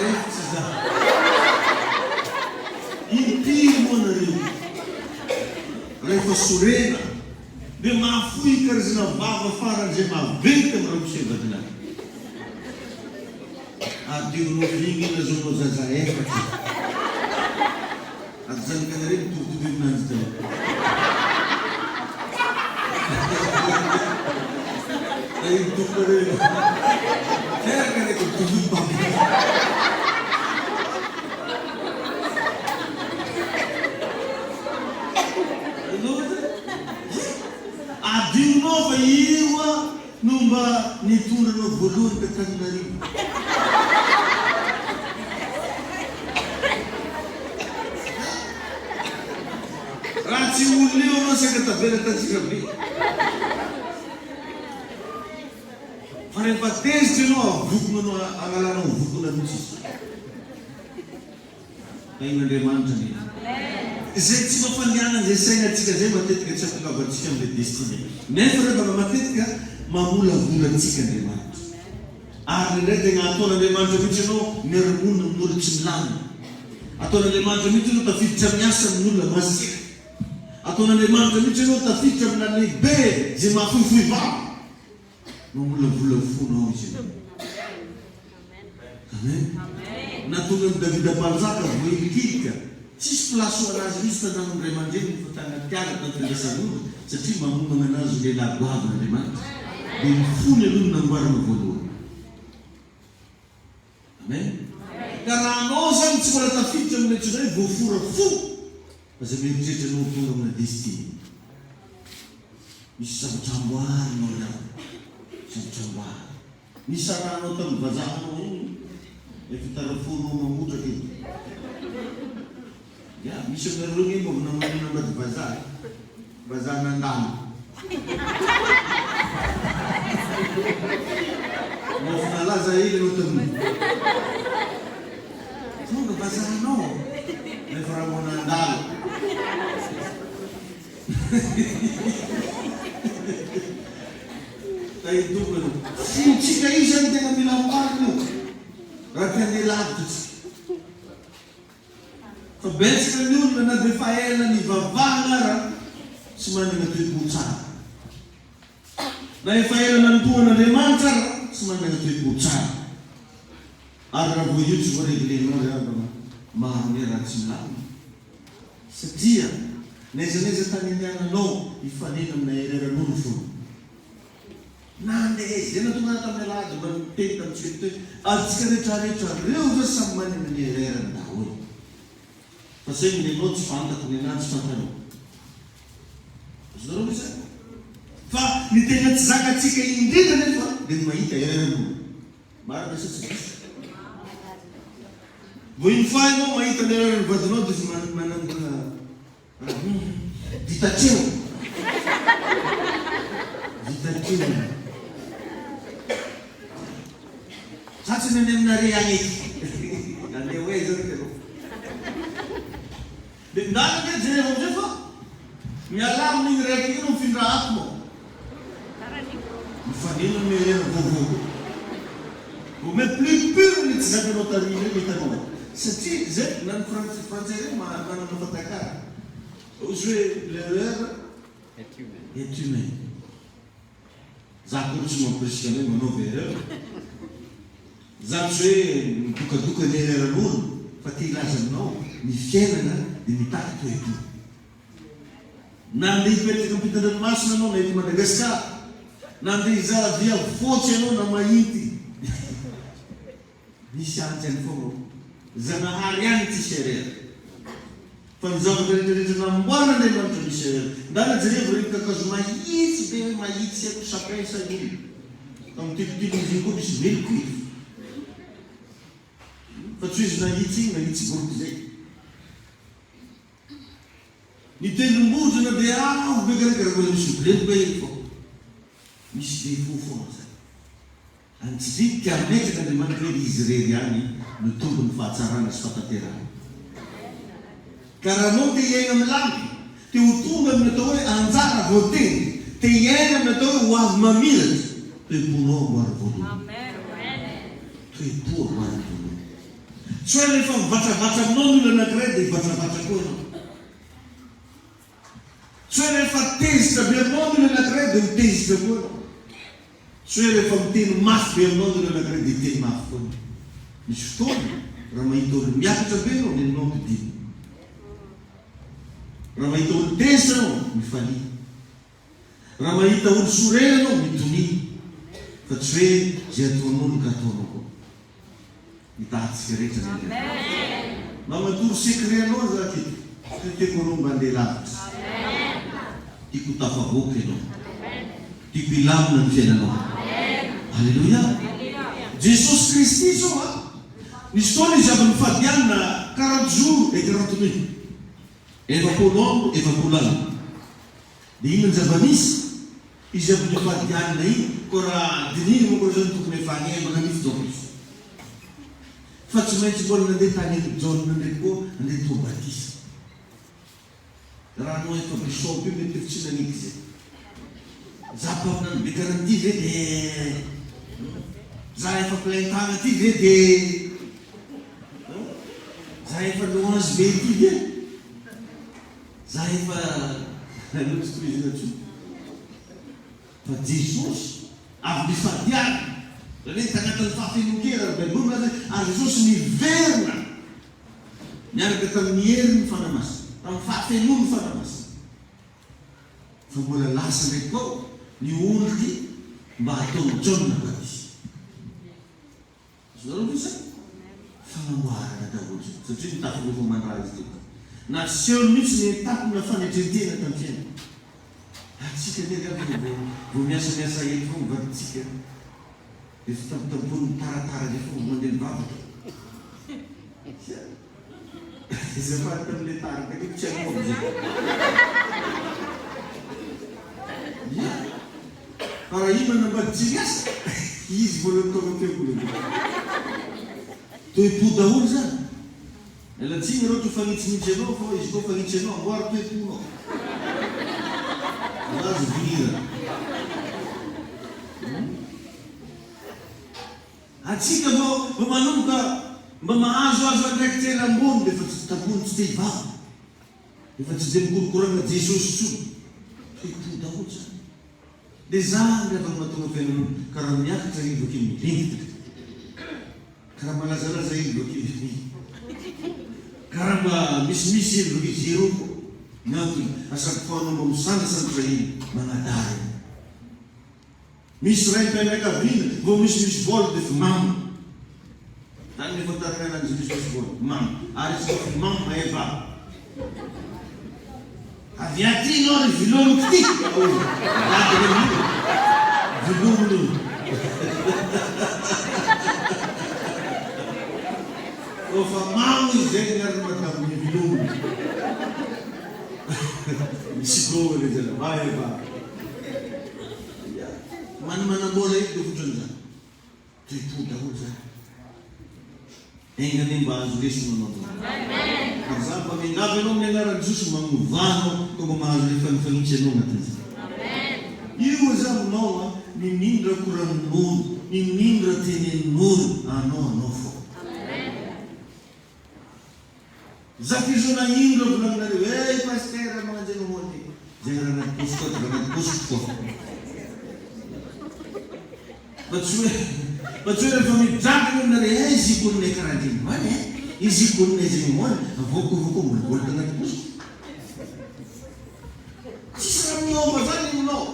Raha tsy za. Impiry moa nareo rehefa sorena Dia mahafoy karazana vava faran'izay maventy amin'ny ramose vadinay. Adinonao vigny nazaonao zaza efatra. Ary zanakanareo mitovitovy aminanjy daholo. Ay mitovy nareo. Teraka reko mitovy papa. Adinonao fa io no mba nitondra anao voalohany t'Antananarivo. Raha tsy io olona io anao saika tavela t'Antsirabe. Fa rehefa tezitra ianao avokona anao analanao vokona mihitsy izy. Tahin'Andriamanitra anie. Izay tsy mba fandehanan'izay sainantsika izay matetika tsy ahatongavantsika amin'ilay destinée. Nefa rehefa avy matetika mamolavola antsika Andriamanitra. Ary indraindray tegna ataon'Andriamanitra mihitsy ianao miara-monina amin'olo tsy milamina. Ataon'Andriamanitra mihitsy ianao tafiditra miasa amin'olona masiaka. Ataon'Andriamanitra mihitsy ianao tafiditra amina lehibe izay mahafohifohy vava. Mamolavola fonao Izy ireo. Amen. Nahatonga an'i Davida Mpanjaka voahilikilika, tsisy place ho anazy mihitsy tanànan'ny ray aman-dreniny fa tany anaty ala tany fiandrasan'ondry satria manomana anazy ho lehilahy goavana Andriamanitra. Dia ny fony aloha no namboarina voalohany. Amen. Ka raha anao zany tsy mbola tafiditra amin'ny antsoina hoe voafora fo, aza mieritreritra anao ho tonga amina destinée. Misy zavatra amboarinao ry havana. Zavatra amboarina. Nisarahanao tamin'ny vazahanao iny ilay fitarafoanao mamotraka iny. Ya, misy aminareo nge mba vao nanambady vazaha e. Vazaha nandalo. Mba vao nalaza ela ianao tamin'iny. Tonga vazahanao nefa raha vao nandalo. Tahintompo ianao. Fontsika io zany tena mila amboarina io raha te handeha lavitra tsika. Fa betsaka ny olona na dia efa ela nivavahana ara tsy manana toe-po tsara. Na efa ela nanompoana an'Andriamanitra ara tsy manana toe-po tsara. Ary raha vao io tsy voareglenao ry havana, maro anie raha tsy milamina. Satria n'aiza n'aiza tany andehananao hifanena amina erreur an'olo foana. Nandeha izy. Zay nahatonga ahy tamin'ny alahady mba niteny tamintsika teto hoe antsika retraretra reo ve samy manana ny erreur-ny daholo. Fa saingy ny anao tsy fantako, ny anah tsy fantanao. Azonareo ve zany? Fa ny tena tsy zakantsika indrindra nefa dia ny mahita erreur-n'olo. Marina sa tsy diso? Vao une fois ianao mahita ny erreur-n'ny vadinao dia efa manangona Vita hatreo. Vita hatreo. Za tsy any aminare agny eky. Andeha ho aiza reka anao. De ndana nge jereo amizay fa mialà amin'igny raiky igny anao mifindra ato moa. Mifanena amin'ny erreur vaovao koa. Vao mais plus pur ny tsy zakanao tarihina io hitanao. Satria zay na ny frantsay frantsay reny manana fatakarana. Ozy hoe l'erreur est humaine. Za akory tsy mampirisika anao manaova erreur. Za tsy hoe midokadoka ny erreur-n'olo fa te hilaza aminao ny fiainana dia mitaky toe-po. Na andeha hipetraka ampitan-dranomasina ianao na eto Madagasikara, na andeha hizara viavy fotsy ianao na mainty, misy anjany foana ao. Zanahary ihany tsisy erreur. Fa ny zavatra rehetra rehetra namboarin'Andriamanitra misy erreur. Ndana jerevo ireny kakazo mahitsy be hoe mahitsy haiko sapin sa inona. Fa mitilotilo izy iny koa misy meloka izy. Fa tsy hoe izy nahitsy iny nahitsy boriky izay. Ny tendrombohitra na dia avo be kare karaha mbola misy milevoka eny fao. Misy défaut foana zay. Any tsy vita ametraka Andriamanitra hoe Izy irery ihany no tompon'ny fahatsarana sy fahatanterahana. Ka raha anao te hiaina milamina, te ho tonga amin'ny atao hoe anjara voatendry, te hiaina amin'ny atao hoe ho avy mamiratra, toe-ponao amboary voalohany. Toe-po amboary voalohany. Tsy hoe rehefa mivatravatra aminao ny olona anankiray dia hivatravatra koa ianao. Tsy hoe rehefa tezitra be aminao ny olona anankiray dia ho tezitra koa ianao. Tsy hoe rehefa miteny mafy be aminao ny olona anankiray dia hiteny mafy koa ianao. Misy fotoana, raha mahita olona miakatra be ianao, ny anao ampidino. Raha mahita olona tezitra ianao, mifalia. Raha mahita olo sorena ianao, mitonia. Fa tsy hoe izay ataon'olo ka ataonao koa. Hitahantsika rehetra ny Andriamanitra. Mba matoro secret anao za aketo. Fa tiako anao mba andeha lavitra. Tiako ho tafavoaka ianao. Tiako hilamina ny fiainanao. Aleloia. Jesosy Kristy izao a, nisy fotoana izy avy nifady hanina quarante jours et quarante nuits. 40 andro, 40 alina. Dia inona ny zava-nisy? Izy avy nifady hanina iny, koa raha dinihina moa koa izao ny tokony efa hanembana mihitsy donc izy. Fa tsy maintsy mbola nandeha tany amin'i Jaona ndraiky koa nandeha atao batisa. Raha anao efa bishop io mety efa tsy naniky zay. Za mpaminany be karaha ty ve de za efa plein tagna ty ve de za efa louange be ty ve za efa aleo tsy tohizana tsony fa Jesosy avy nifadiana zany hoe tagnatin'ny fahafenoan-kery ary baiboly milaza hoe ary Jesosy niverina Niaraka tamin'ny herin'ny Fanahy Masina, tamin'ny fahafenoan'ny Fanahy Masina. Fa mbola lasa indray koa ny ondry mba hataon'i Jaona batisa. Azonareo ve izany? Fanamboarana daholo izany, satria nitafy nofo aman-dra izy teto. Nasehony mihitsy ny étape-na fanetren-tena tamin'ny fiainana. Antsika anie ry havana vao vao miasamiasa eto foana ny vadintsika. Dia fitampotampoan'ny taratara indray foana vao mandeha mivavaka. Azafady tamin'ilay tara takeo tsy hainao amin'izay. Ia. Fa raha io manambady tsy miasa, izy voalohany tonga teo koa dia. Toe-po daholo izany. Miala tsiny nareo toa fanitsinitsy anao fa izy koa fanitsy anao amboary toe-ponao. Aza vinirana. Antsika vao vao manomboka mba mahazoazo andraikitra ela ambony dia efa tsy tambony tsy te hivavaka. Efa tsy dia mikorokorana Jesosy intsony. Toe-po daholo zany. Dia zany ry havana mahatonga fiainana ka raha miakatra iny bakeo milentika. Ka raha malazalaza iny bakeo ka raha mba misimisy iny bakeo zéro koa. Ny antony, à chaque fois anao mba misandrasandratra iny, manadala iny. Misy raim-pianakaviana vao misimisy vola dia efa mamo. Zany ny ahafantarana ananjy misimisy vola. Mamo. Ary izy koa mamo mahay vava. Avy aty ianao ry vilomiko ty! Hoy dadany amin'io. Vilominy io. Koa fa mamo izy zay ny anarany madame ny vilominy. Misy goa le zalahy. Mahay vava. Ya. Manimanam-bola eto dia ohatran'izany. Toe-po daholo izany. Enga anie mba azo lesona anao daholo. Ary za mba miangavy anao amin'ny anaran'i Jesosy manovà anao ka mba mahazo ilay fanifanitsy anao anatin'izany. Io aza aminao a, ninindra koranin'olo, ninindra tenenin'olo, anao anao foana. Zafizona ino reo volaninareo eh pasitera magnanjeny hoany zegny raha anaty paosiko ato raha anaty paosiko koa fa tsy hoe fa tsy hoe rehefa midragana aminareo eh izy konne karaha ndregny hoany eh izy konne zegny hoany avoako avao koa mbola bola tagnaty paosiko tsisy raha miova zany aminao.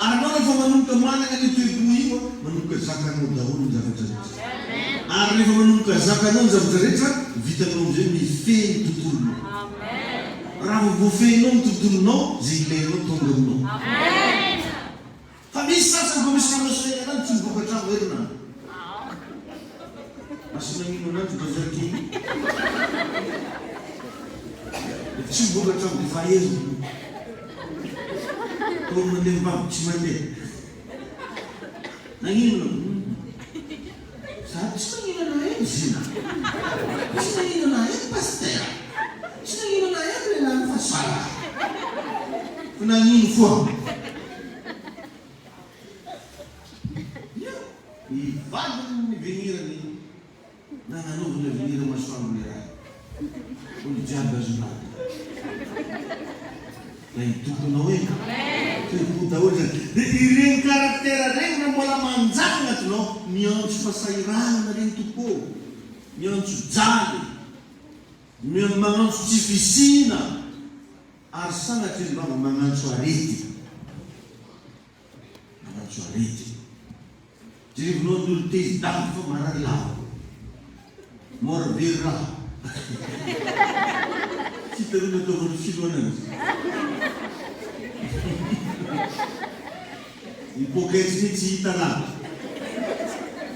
Ary anao rehefa manomboka manana an'io toe-po io an, manomboka zakanao daholo ny zavatra rehetra. Ary rehefa manomboka zakanao ny zavatra rehetra, vitanao amin'izay mifehy ny tontolonao. Raha vao voafehinao ny tontolonao, izay ilainao tonga aminao. Fa misy sasany vao misy manao soirée anany tsy mivoaka trano herinandro. Asa magnino ananjy bazary kely io. Tsy mivoaka trano dia efa heriny. Toa mandeha mivavaka tsy mandeha. Nagnino? Za tsy magnino anah eny zina. Tsy magnino anah eny pasitera. Tsy magnino anah eny lehilahy fa zalahy. Fa nagnino foa? Ia, ny vadiny ny venirany. Nagnanovana avenir masoandro le raha. Olo jiaby azo lany. Lay tomponao e. Toe-po daholo zany. De ireny caractère regny raha mbola manjaka agnatinao, miantso fasahiranana regny tompoko ô. Miantso jaly. Magnantso tsy fisiana. Ary sagnatria ny vava magnantso aretina. Magnantso aretina. Jerevinao ny olo tezi daholo fa marary lava. Mora very raha. Tsy hitanao ny ataovan'ny filoha ananjy. Ny poketra ity tsy hita lah.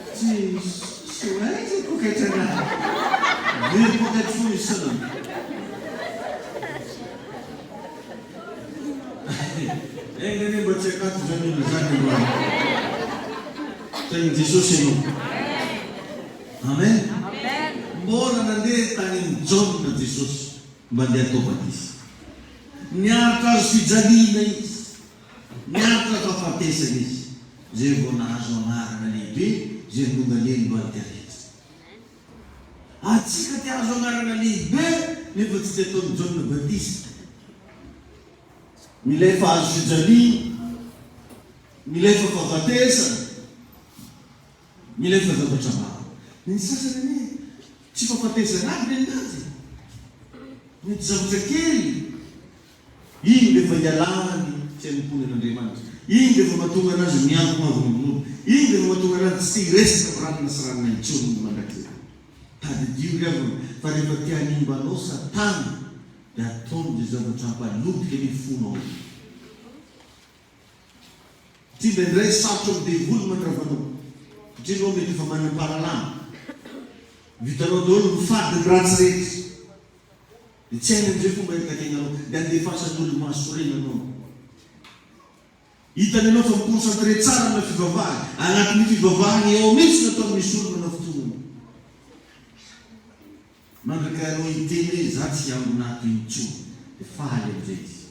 Tsy tsy ho aiza ny poketra anah. Very poketra foana isan'andro. Enga anie mba tsy hakato izany olona izany androany. Tahin'i Jesosy ianao. Amen. Mbola nandeha tany amin'i Jaona Jesosy mba handeha hatao batisa. Niaritra hazo fijaliana izy. Niaritra fahafatesana izy. Izay vao nahazo anarana lehibe izay nongaleny mba rehetra. Antsika te hahazo anarana lehibe nefa tsy te ataon'i Jaona batisa. Milefa hazo fijaliana, milefa fahafatesana, milefa zavatra maro. Ny sasany anie tsy fahafatesana aby ny anazy e. Mety zavatra kely. Iny dia efa ialany tsy hanompoany an'Andriamanitra. Iny dia efa mahatonga anazy miankohavoka amin'olo. Iny dia efa mahatonga anazy tsy te hiresaka amin'ny ranona sy ranona intsony mandrakizay. Tadidio ry havana fa rehefa te hanimba anao Satana dia ataony izay zavatra hampalodika ny fonao. Satria indraindray sarotra amin'ny devoly ny mandrava anao. Satria ianao mety efa manam-pahalalana. Vitanao daholo ny fady ny ratsy rehetra. Dia tsy hainy amin'izay fomba hitakiana anao, dia andefasany olo-mahasorena anao. Hitany ianao fa mi-concentrer tsara amina fivavahana, anatin'io fivavahana io ao mihitsy no ataony misy olo manao fotoana. Mandraka ianao hiteny hoe za tsy hiangona ato intsony, dia faly amin'izay izy.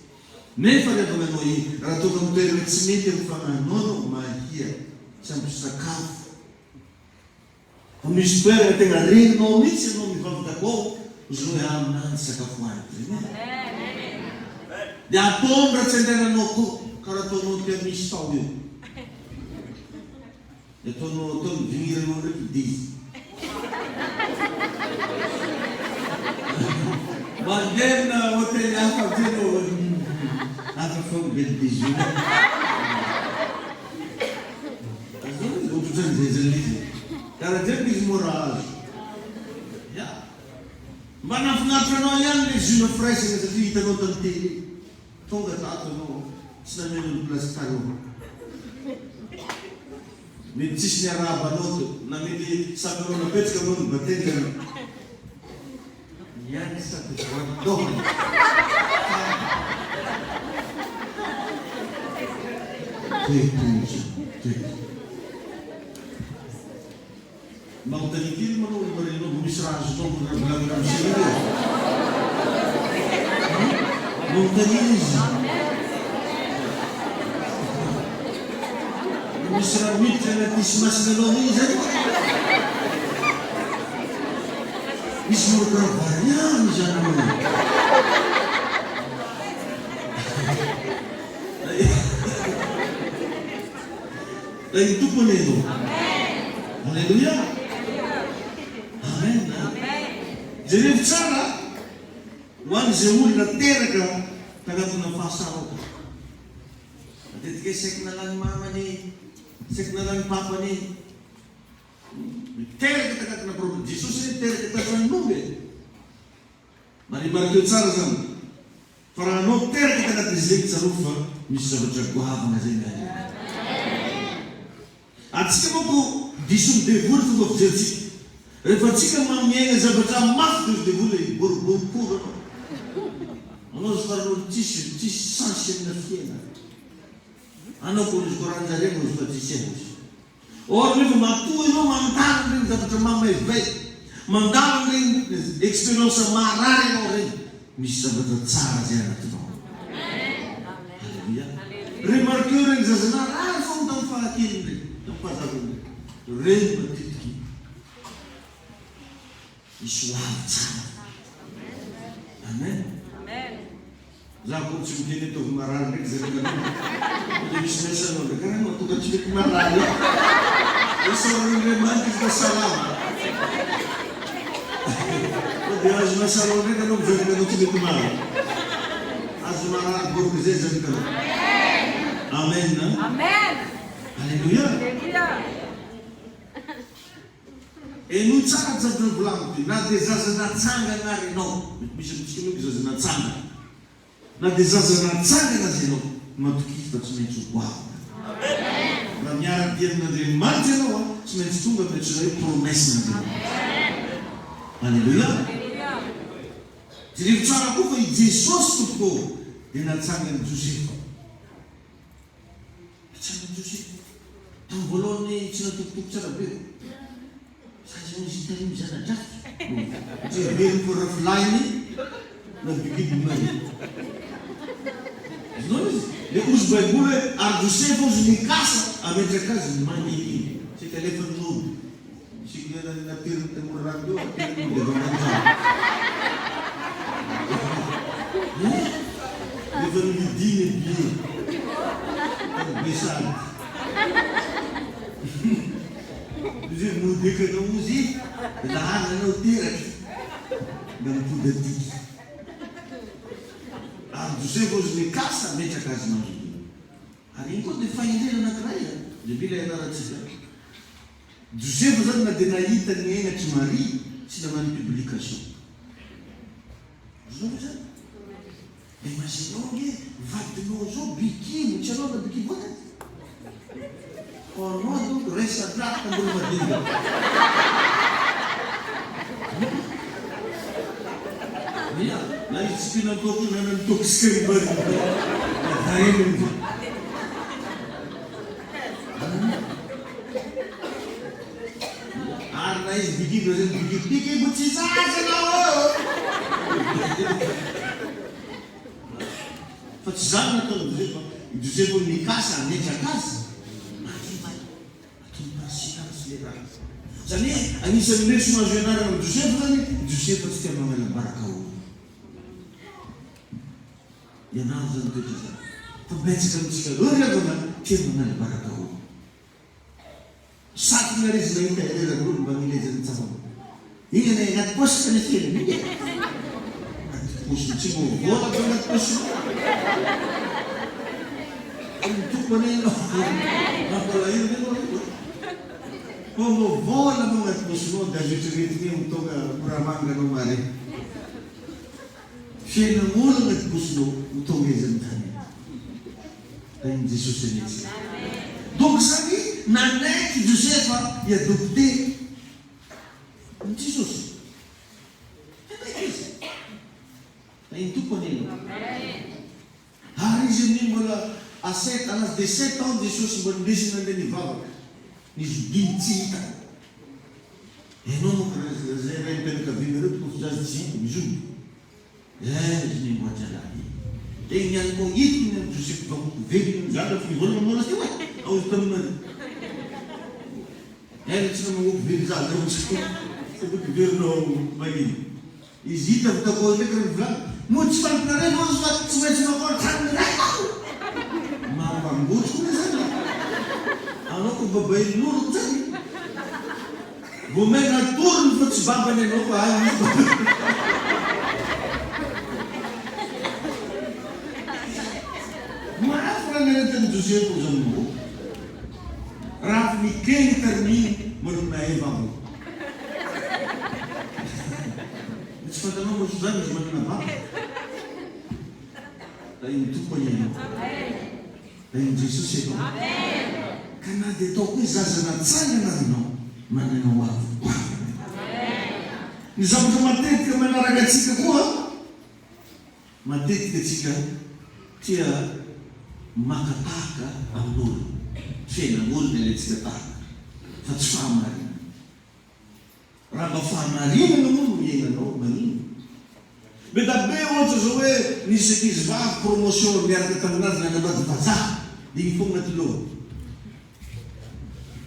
Nefa ry havana anao iny, raha tonga amin'ny toerana tsy mety amin'ny fanahinao ianao, mahia, tsy ampy sakafo, Fa misy toerana tena reninao mihitsy ianao mivavaka koa ozy hoe aminah ny sakafo hoaniko zay e. Dia ataony raha tsy andehananao koa karaha ataonao teo misy tao io. Dia ataonao ataony vigniranao ndraiky dizy. Mandeha amina hotely hafa amizay anao hafa foagna be dizy io. Azonao izy ohatrohatran'izay zany izy e. Karaha jeriko izy mora azo. Ya. Mba nahafinaritra anao ihany le zona firaisana satria hitanao tamin'ny télé. Tonga tato ianao tsy namen'olo place taloha. Mety tsisy niarahaba anao teo na mety samy anao napetraka anao ny batendrena. Niany sady voalohany fa Toetra. Manontania kely moa aloha ry Marinao vao misy raha azonao volavolaina ramose io e. Manontania izy. Misy raha miditra anaty simasina anao iny zany. Misy manao karaha variana izany anao. Tahin'ny Tompo anie ianao. Aleloia. Amen. Jerevo tsara ho an'izay olona teraka tanatina fahasarotana. Matetika saiky nalan'ny mamany, saiky nalan'ny papany. Miteraka tanatina problème. Jesosy anie niteraka tantran'omby e. Marimarikeo tsara zany. Fa raha anao teraka tanatin'izy ireny tsarovy fa misy zavatra goavana zay miandry anao. Antsika manko dison'ny devoly fomba fijerintsika. Rehefa antsika ma miaina zavatra mafy dia hozy devoly hoe hiboroboro anao. Anao zao farany olo tsisy tsisy sens amina fiainana. Anao ko hozy koranjareo hozy fa tsisy ahy hozy. Or nefa matoa ianao mandalo an'ireny zavatra mamaivay, mandalo an'ireny expérience maharary anao ireny, misy zavatra tsara izay anatinao ao. Alléluia. Remarqueo ireny zaza narary foana tamin'ny fahakeliny ireny, tamin'ny fahazazany ireny. Ireny matetiky misy ho avy tsara. Amen. Za akory tsy miteny hoe ataovy marary ndraiky zanakanao fa dia misy mesa anao ndraiky karaha mahatonga tsy mety marary eo. Isaorana Andriamanitra izy fa salama. Fa dia azona salon ndraiky anao ny zanakanao tsy mety marary. Azo marary bôroko zay zanakanao. Amen. Amen. Alléluia. Alléluia. Henoy tsara ny zavatra novolaniko ty, na dia zaza natsangana ary ianao, mety misy amintsika manko zaza natsangana, na dia zaza natsangana aza ianao, matokia fa tsy maintsy ho goavana. Raha miara-dia amin'Andriamanitra ianao an, tsy maintsy tonga amin'ny antsoina hoe promesse-n'Andriamanitra. Alléluia! Jereo tsara koa fa i Jesosy tompoko ô dia natsangan'i Josefa. Natsangan'i Josefa. Tamin'ny voalohany tsy natokotoko tsara be. Zaza io izy hitan'io zana-dratsy. Satria heveriny fa rafilahiny na bikibonay. Azonao izy? Le ozy baiboly hoe ary Josefa ozy nikasa ametraka azy ny mangigina. Saika alefany nody. Isika ilay nateriny teo Morarano teo, ateriny mody avy ambany trano. Efa novidiany billet tany Besarety. Izy hoe mody eky anao ozy dia laharana anao teraky mba mipody atiky. Ary Josefa ozy nikasa hametraka azy mangigina. Ary iny koa dia fahendrena anankiray a, dia mila ianarantsika. Josefa zany na dia nahita ny henatr'i Maria tsy nanano publication. Azonao ve zany? Imaginao ange vadinao zao bikibo, tsy anao na bikibo vadiny? Fa anao donc resa-draha tambony madinika. Ia, na izy tsy mpihinan-toaka io na nanitoxika ny Maria, na daeliny. Ary na izy bikibo na zay bikibo, bikibo tsy zaza anao ô! Fa tsy izany no nataon'i Josefa. I Josefa hono nikasa hametraka azy mangimana. Ataony par silence le raha. Izany hoe anisan'ny lesona azo ianarana amin'i Josefa izany, i Josefa tsy tia mangala baraka olona. Ianaro izany toetra izany. Fa betsaka amintsika ireo ry havana tia manala baraka olona. Satriny ary izy nahita erreur olo mba nilezany tsara. Iny anie anaty paosy ka nisy iny e. Anaty paosy tsy mbo vola ve anaty paosy. Mitoko anie ianao. Mampalahelo anie ianao io. Fa mbo vola anao anaty paosinao dia azo eritreretina hoe ho tonga moramanga anao mare. Fiainan'olo anaty paosinao ho tonga aiza ny tany. Tahin'i Jesosy anie tsika. Donc zany nanaiky Josefa hi-adopter an'i Jesosy. Nanaiky izy. Tahin'ny Tompo anie ianao. Ary izy amin'iny mbola à sept, à l'âge de sept ans Jesosy mbola nindesiny nandeha nivavaka. Ny zodiny tsy hitany. Ianao manko raha zay raim-pianakavianareo tokony zaza tsy hita, mizody. Eh ry Nimboatra lahy e! Dia iny ihany koa hitako ny an'i Josefa vahoaka velona mizaka fa nivolagna aminao lasteo e! Ao izy taminareo. Eh tsy namangoako very zaza eo tsy tokony heverinao mahina. Izy hitako takao ndraiky raha nivolagna. Moa tsy fantatrareo va ozy fa tsy maintsy makao an-tranon'ny raiko aho? Mampangotry koa le zany e! Anao ko babain'oloko zany. Vao may natorony fa tsy babany ianao fa ahy izy babany. Mafy raha niaretan'i Josefa ho zanamboa. Raha avy nikeny tarminy manomina Eva aho. Tsy fantanao moa zany izy manana baba. Tahin'ny Tompo anie ianao. Tahin'i Jesosy ianao. Ka na dia ataoko hoe zaza natsangana ary ianao, manana ho avy goavana ianao. Ny zavatra matetika manaraka antsika koa, matetika antsika tia maka tahaka amin'olona. Fiainan'olona ilaintsika tahaka, fa tsy fahamarinana. Raha mba fahamarinana moa no iainanao, maninona? Be da be ohatra zao hoe nisy ankizy vavy promotion niaraka taminazy nanambady vazaha dia iny foagna ty lohany.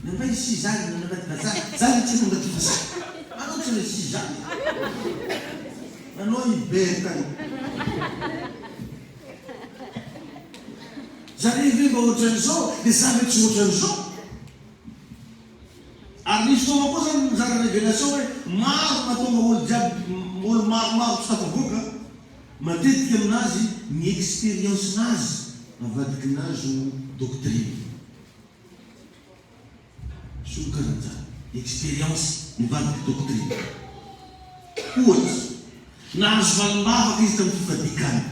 Nambay sy zany nanambady vazaha, za ve tsy hanambady vazaha? Anao tsy ilay sy zany e. Anao i Bertha io. Zare ve mba ohatran'izao dia za ve tsy ohatran'izao? Ary nisy fotoana koa zany nizara révélation hoe maro mahatonga olo jiaby olo maromaro tsy tafavoaka matetika aminazy ny expérience nazy avadikinazy ho doctrine. Misy olo karanjany expérience mivadiky doctrine. Ohatra, nahazo valimbavaka izy tamin'ny fifadian-kanina.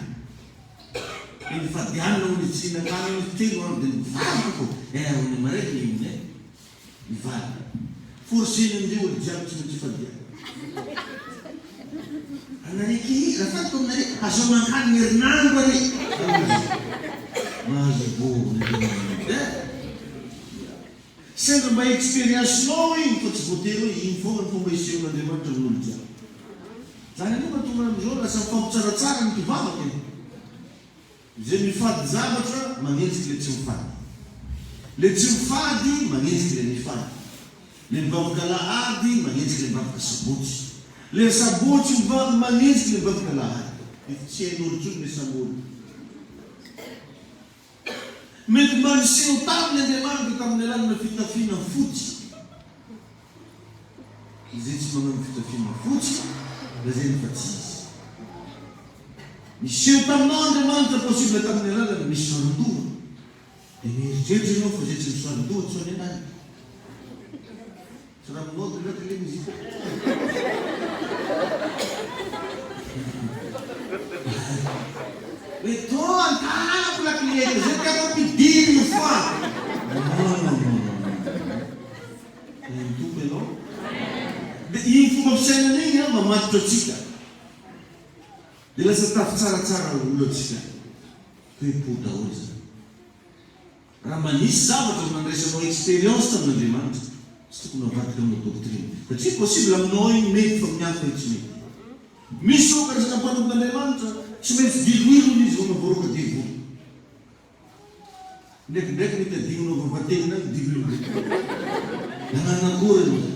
Dia nifady hanina hono izy tsy nihinan-kanina izy telo andro dia nivadika ko eh hono maregny igny eh. Mivadika. Forcena amizay olo jiaby tsy maintsy ifadiana. Anare kely, raha fantako aminare, azao mankany herinandro are. Mahazo vovo ny tena eh. Sendra mba experience-nao iny fa tsy voatery hoe iny foana ny fomba isehon'Andriamanitra amin'olo jiaby. Zany anie mahatonga amizao lasa mifampitsaratsara ny mpivavaka e. Izay mifady zavatra manenjika ilay tsy mifady. Ilay tsy mifady manenjika ilay mifady. Ilay mivavaka alahady manenjika ilay mivavaka sabotsy. Ilay sabotsy mivavaka manenjika ilay mivavaka alahady. Efa tsy hain'olo intsony ilay samy olo. Mety mba niseho taminy Andriamanitra tamin'ny alalana fitafiana fotsy. Izay tsy manao ny fitafiana fotsy, lazainy fa tsy izy. Niseho taminao Andriamanitra possible tamin'ny alalany misy saron-doha. Dia mieritreritra ianao fa izay tsy misaron-doha tsy any an-danitra. Tsy raha minaoty ndraiky le izy io. Hoe toa an-tanako lakile eto, izay tiako ampidirina fa. Non non non non non. Tahin'ny Tompo ianao. Dia iny fomba fisainana iny an, mamatotra antsika. Dia lasa tafitsaratsara olona antsika. Toe-po daholo izany. Raha mba nisy zavatra nandraisanao expérience tamin'Andriamanitra, tsy tokony havadika aminao doctrine. Satria possible aminao iny mety fa amin'ny hafa iny tsy mety. Misy zao karazana mpanompon'Andriamanitra, tsy maintsy diloilony izy vao mahavoaroaka devoly. Ndraikindraiky mety adinonao vavatenina ny diloilo. Nanana akory ianao.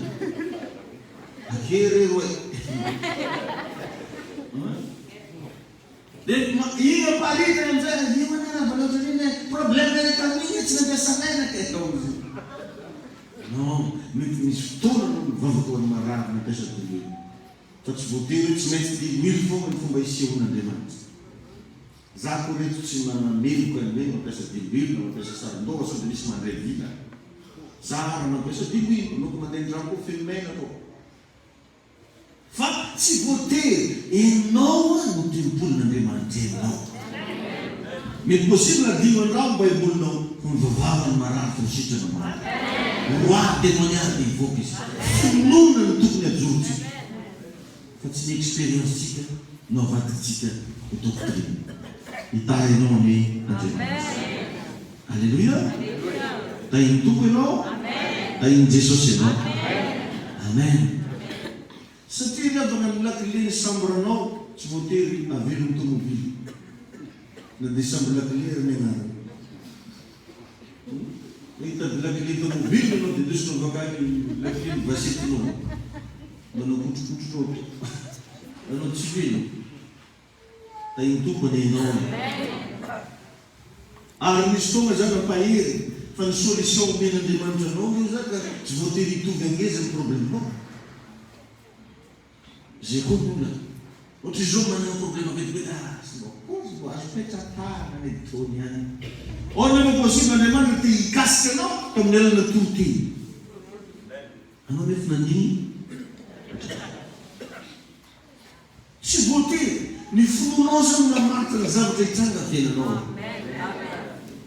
Akia re roe. Dia iny aparitany amin'izay, io anie raha mbola ohatran'iny e, problème le tamin'iny tsy nampiasa menaka e, atao amin'izay. Non, mety misy fotoana anao mivavaka ho an'ny marary mampiasa diloilo. Fa tsy voatery hoe tsy maintsy diloilo foana ny fomba isehoan'Andriamanitra. Za koa reto tsy manameloka ny hoe mampiasa diloilo na mampiasa saron-doha sao dia misy mandray vila. Za ara mampiasa diloilo, anao koa mandeha an-drano koa feno menaka ao. Fa tsy voatery enao no tempolin'Andriamanitra enao. Mety possible adino andrao ny baibolinao fa mivavaha ny marary fa ho sitrana marary. Roi demoniaque dia hivoaka izy. Finoana no tokony hajorontsika fa tsy ny experience tsika no avadintsika ho doctrine. Hitahy anao anie Andriamanitra. Aleloia! Tahin'ny Tompo ianao, tahin'i Jesosy ianao. Amen. Satria ry havana ny lakile ny chambre-nao tsy voatery avelon'ny tomobile. Na dia samby lakile ary ny anarany. Hoe hitady lakile tomobile ianao dia ndesinao avakany lakile ny vasitinao. Manao kotrokotrotra ohatry. Anao tsy mino. Tahin'ny Tompo anie ianao e. Ary misy fotoana za nampahery fa ny solution omen'Andriamanitra anao nge za ka tsy voatery hitovy angeza ny problème-nao. Zay koa ny olana. Ohatry izao manana problème be dia be ah tsy mba kozy mba azo petra-tanana e tony ihany. Or nefa possible Andriamanitra te hikasika anao tamin'ny alana toriteny. Anao nefa nandiny petra-tanana. Tsy voatery. Ny finoanao zany mamaritra ny zavatra hitranga amin'ny fiainanao.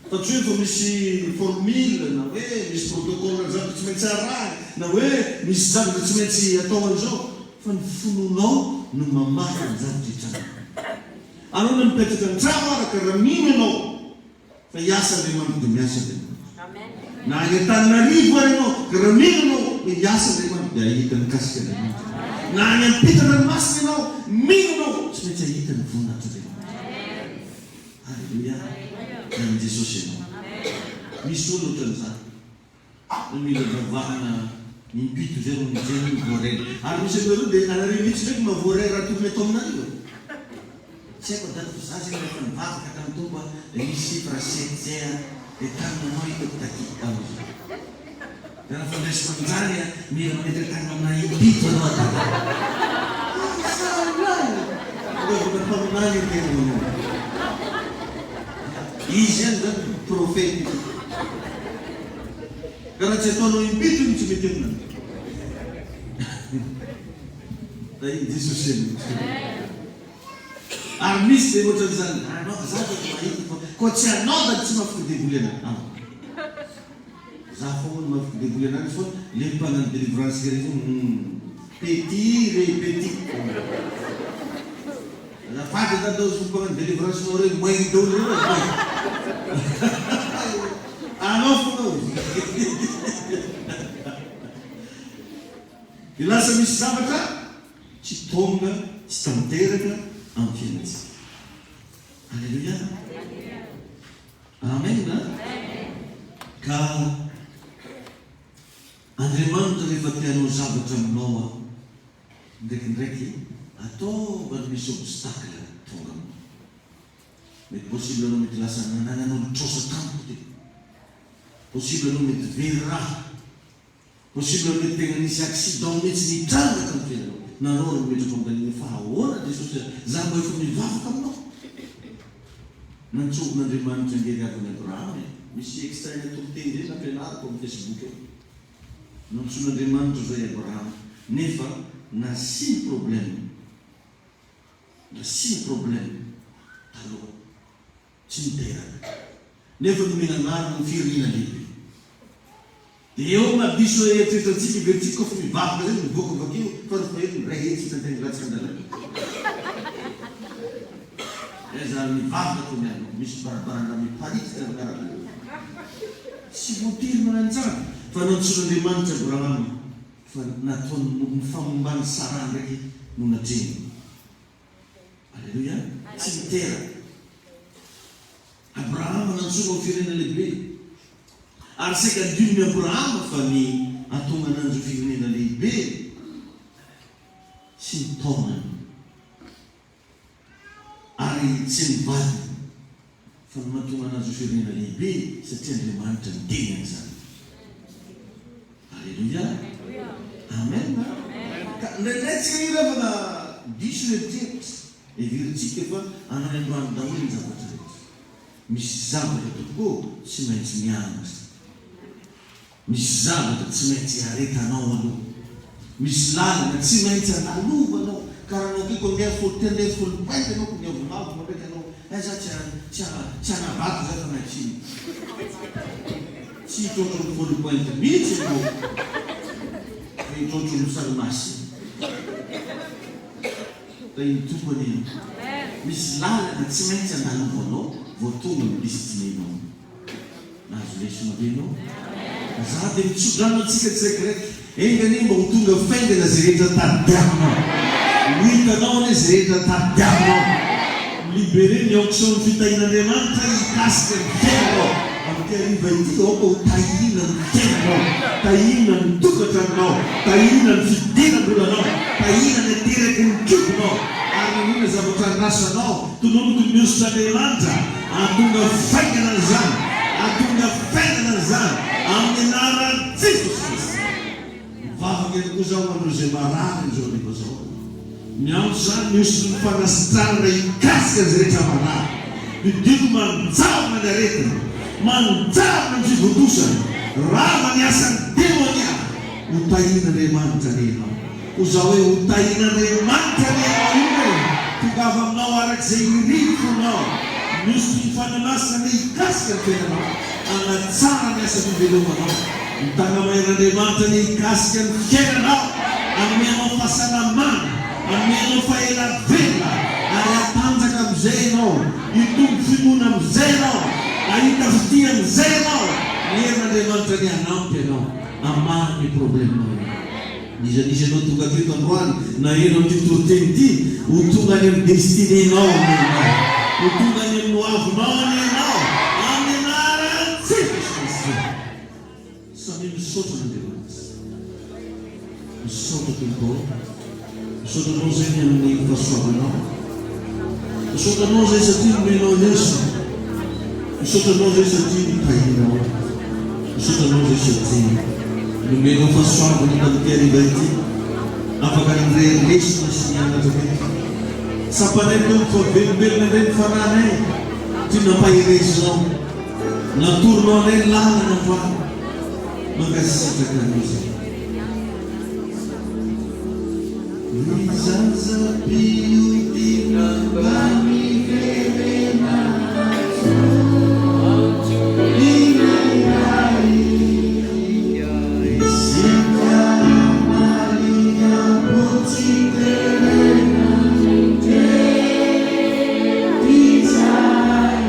Fa tsy hoe efa misy formule na hoe misy protocole zavatra tsy maintsy arahina na hoe misy zavatra tsy maintsy atao an'izao fa ny finoanao no mamaritra ny zavatra hitranga. Anao na mipetraka an-trano ara ka raha mino ianao Fa hiasa Andriamanitra dia miasa Andriamanitra. Na any Antananarivo ary ianao, ka raha mino ianao hoe hiasa Andriamanitra dia hahita ny mikasika Andriamanitra. Na any ampitan-dranomasina ianao, mino ianao, tsy maintsy hahita ny voninahitr'Andriamanitra. Aleloia. Amin'i Jesosy ianao. Misy olona ohatran'izany. Hoe mila vavahana impito zay vao mijery ny voaray. Ary misy aminareo dia anareo mihitsy ndraiky mba voaray raha tokony atao aminareo e. Tsy haiko dada fa za zegny rehefa nivavaka tamin'ny Tompo a dia misy chiffre sept zay a dia tamin'ny anao hitako taty ao izy. Dia raha fandraisiko an'izany a mila mametraka tanana aminah impito anao a dada. Zalahy! Fanaovana mpaminany ny tena manao. Izy ihany zany prophète. Ka raha tsy ataonao impito iny tsy mety aminy. Tahin'i Jesosy ianao. Ary misy dia ohatran'izany, anao, za dia mahita fa koa tsy anao da tsy mahafoky devoly anah. An. Za foagna no mahafoky devoly anah fa le mpagnano délivrance regny hum petit re petit. Azafady dada ozy mpagnano délivrance nao regny maigny daholo regny aza maigny. Anao foagna ozy. Dia lasa misy zavatra tsy tonga tsy tanteraka amin'ny fiainantsika. Alléluia. Amen. Ka Andriamanitra rehefa te hanao zavatra aminao aho, ndraikindraiky ataovany misy obstacle tonga aminao. Mety possible anao mety lasa nananan'olo trosa tampoka teo. Possible anao mety very raha. Possible mety tegna nisy accident mihitsy nitranga tamin'ny fiainanao. Nareo ary mimetra-panontaniana fa ahoana Jesosy a? Za mba efa mivavaka aminao. Nantsovin'Andriamanitra ange ry havana Abrahama e. Misy extrait-na toriteny zay nampianariko amin'ny Facebook eo. Nantsoin'Andriamanitra zao i Abrahama nefa nasiany problème. Nasiany problème taloha. Tsy niteraka. Nefa nomena anarana ho firenena lehibe. Dia eo mahadiso eritreritra antsika heverintsika koa fa mivavaka zay mivoaka avakeo fa rehefa eo miray hetsy isan-teny latsaka an-dalana. Aiza ary mivavaka toa mialona misy barabarana miparitaka miaraka eo. Tsy voatery mananjany fa nantsoin'Andriamanitra Abrahama fa nataony ny famomban'i Saraha ndraiky no natrehiny. Aleloia! Tsy niteraka. Abrahama nantsoina ho firenena lehibe. Ary saika adinon'i Abrahama fa ny hahatonga ananjy ho firenena lehibe tsy ny taonany ary tsy ny vadiny fa ny mahatonga ananjy ho firenena lehibe satria Andriamanitra niteny an'izany. Aleloia! Amen! Ka indraindray tsika io rehefa diso eritreritra, heverintsika fa any ambany daholo ny zavatra rehetra. Misy zavatra tompoko ô tsy maintsy miandry. Misy zavatra tsy maintsy iaretanao aloha. Misy lalana tsy maintsy andalovanao. Ka raha nataoko andeha folo tena hoe folo pointe ianao ko miavonavona ndraiky anao, hay za tsy tsy tsy hanavato za fa natsimo. Tsy hitrotro ny folo pointe mihitsy ianao fa hitrotro ny sary masina. Tahin'ny Tompo anie ianao. Misy lalana tsy maintsy andalovanao vao tonga amin'ny destinée-nao. Nahazo lesona ve ianao? Za dia mitsodrano antsika tsiraikiraiky. Enga anie mba ho tonga faingana izay rehetra tadiavinao. Ho hitanao anie izay rehetra tadiavinao. Mi-liberer ny onction ny fitahian'Andriamanitra hikasika ny fiainanao. Amin'ity hariva ity, aoka ho tahiana ny fiainanao, tahiana ny tokantranonao, tahiana ny fidiram-bolanao, tahiana ny ateraky ny kibonao, ary na inona zavatra andrasanao, tononiko ny hosotr'Andriamanitra, hahatonga faingana an'izany, hahatonga faingana an'izany, amin'ny anaran'i Jesosy Kristy. Mivavaka ihany koa zaho ho an'ireo izay marary amin'izao hariva izao. Miantso izany ny hosotry ny fanasitranana hikasika izay rehetra marary. Didiako manjavona ny aretina, manjavona ny fivontosana, rava ny asan'ny demonia. Ho tahian'Andriamanitra anie ianao. Ho za hoe ho tahian'Andriamanitra anie ianao io e! Tongava aminao araka izay irin'ny fonao. Ny hosotry ny Fanahy Masina anie hikasika ny fiainanao, hanatsara ny asa fivelomanao. Ny Tagnamaheran'Andriamanitra anie hikasika ny fiainanao, hanome anao fahasalamana, hanome anao fahela velona, ary hatanjaka amin'izay ianao, hitombo finoana amin'izay ianao, hahita fitia amin'izay ianao. Ny herin'Andriamanitra anie hanampy anao hamaha ny problème-nao ianao. N'iza n'iza ianao tonga teto androany, naheno an'ity toriteny ity, ho tonga any amin'ny destinée-nao anie ianao. Ho tonga any amin'ny hoavinao anie ianao, amin'ny anaran'i Jesosy Kristy. Samia misaotra an'Andriamanitra. Misaotra Tompo ô. Misaotra Anao izay ny amin'ny fahasoavanao. Misaotra Anao izay satria nomenao lesona. Misaotra Anao izay satria notahianao. Misaotra Anao izay satria nomenao fahasoavana tamin'ity hariva ity. Afaka nandray lesona sy nianatra teto. Tsapanay Tompo fa velombelona indray ny fanahinay satria nampaherezinao. Natoronao anay ny lalana androany. Mankasitraka Anao izay. Ry zaza mpiodina mba miverena Ilay Isika Maria mbo tsy terena Izay.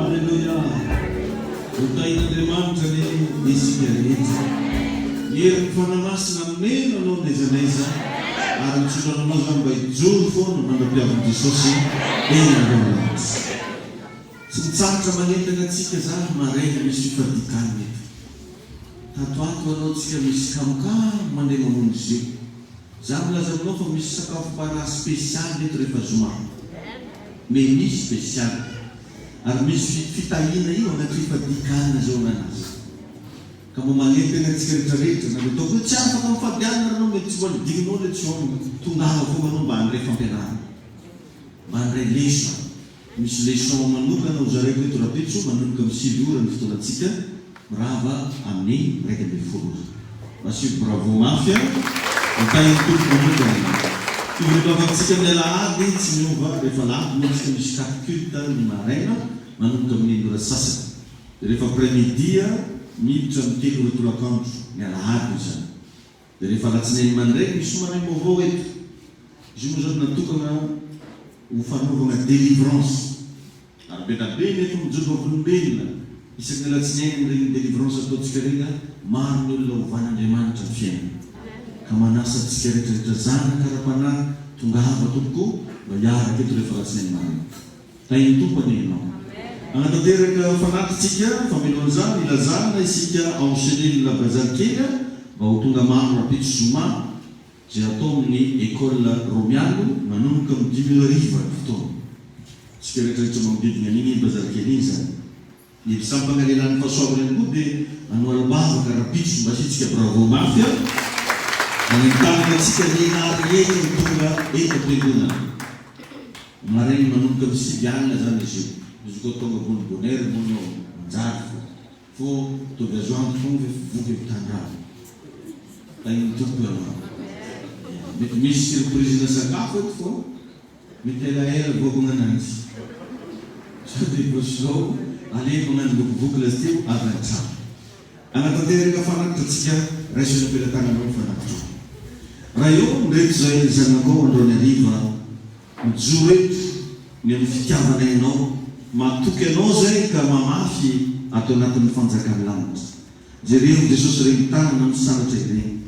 Aleloia! Ho tahin'Andriamanitra anie isika rehetra. Ny herin'ny Fanahy Masina hameno anao n'aiza n'aiza ary mitsodrano anao izany mba hijoro foana mandra-piavin'i Jesosy eny ambony lanitra. Tsy mitsahatra manentana antsika za maraina misy fifadikanina eto. Tato ato anao tsika misy kamokamo mandeha mamonjy io. Za milaza aminao fa misy sakafo para spécial eto rehefa zoma. Menu spécial. Ary misy fitahiana io anaty fifadikanina zao nanazy. Ka mba manentana antsika rehetra rehetra na mety ataoko hoe tsy afaka mifady hanina ary anao mety tsy mbola dininao le tsy hoanina. Tongava foana anao mba handray fampianarana. Mba handray lesona. Misy leçon manokana ho zaraiko eto rapitso manomboka amin'ny 9 ora ny fotoanantsika, mirava amin'ny 11 ora. Asio bravo mafy a! Ho tahin'ny Tompo manokana ianao. Fivoriam-bavantsika amin'ny alahady tsy miova, rehefa alahady moa tsika misy quatre culte ny maraina manomboka amin'ny enina ora sy sasany. Dia rehefa après midi miditra amin'ny 3 ora tolakandro, ny alahady io izany. Dia rehefa alatsinainy mandrainy misy maraim-baovao eto. Izy io moa izany natokana ho fanaovana délivrance. Ary be da be ny eto mijoro vavolombelona isaky ny alatsinainy amin'ireny délivrance ataontsika ireny an, maro ny olona ovan'Andriamanitra ny fiainany. Ka manasa antsika rehetra rehetra zanaka ara-panahy tongava tompoko mba hiaraka eto rehefa alatsinainy maraina. Tahin'ny Tompo anie ianao. Hanatanteraka fanatitsika famelon'izany ilazana isika ao amin'ny cellule Bazary kely mba ho tonga maro rahampitso zoma izay atao amin'ny Ecole Romialo manomboka amin'ny dimy ora hariva ny fotoana. Isika rehetra rehetra manodidina an'iny Bazary kely iny izany. Ny mpisampana lehilahin'ny fahasoavana ihany koa dia hanohalam-bavaka rahampitso mba asiantsika bravo mafy a! Manentanana antsika lehilahy rehetra ho tonga eto am-piangonana. Maraina manomboka amin'ny sivy alina zany izy io. Izy koa tonga bonne bonne heure moa anao manjary fo. Fô ataovy azo antoka foana fa efa voky avy tandrano. Tahin'ny Tompo ianao. Ya, mety misy surprise-na sakafo eto fô mety elaela vao magnano anjy. Sao dia vao zao aleha magnano vokivoky lasteo avy an-trano. Hanatanteraka fanatitra antsika, raiso eny am-pelatananao ny fanatitrao. Raha eo amin'ireto izay zanakao androany hariva mijoro eto ny amin'ny fitiavanay anao, matoky anao izay ka mamafy ato anatin'ny fanjakan'ny lanitra. Jereo Jesosy ireny tanana misandratra ireny.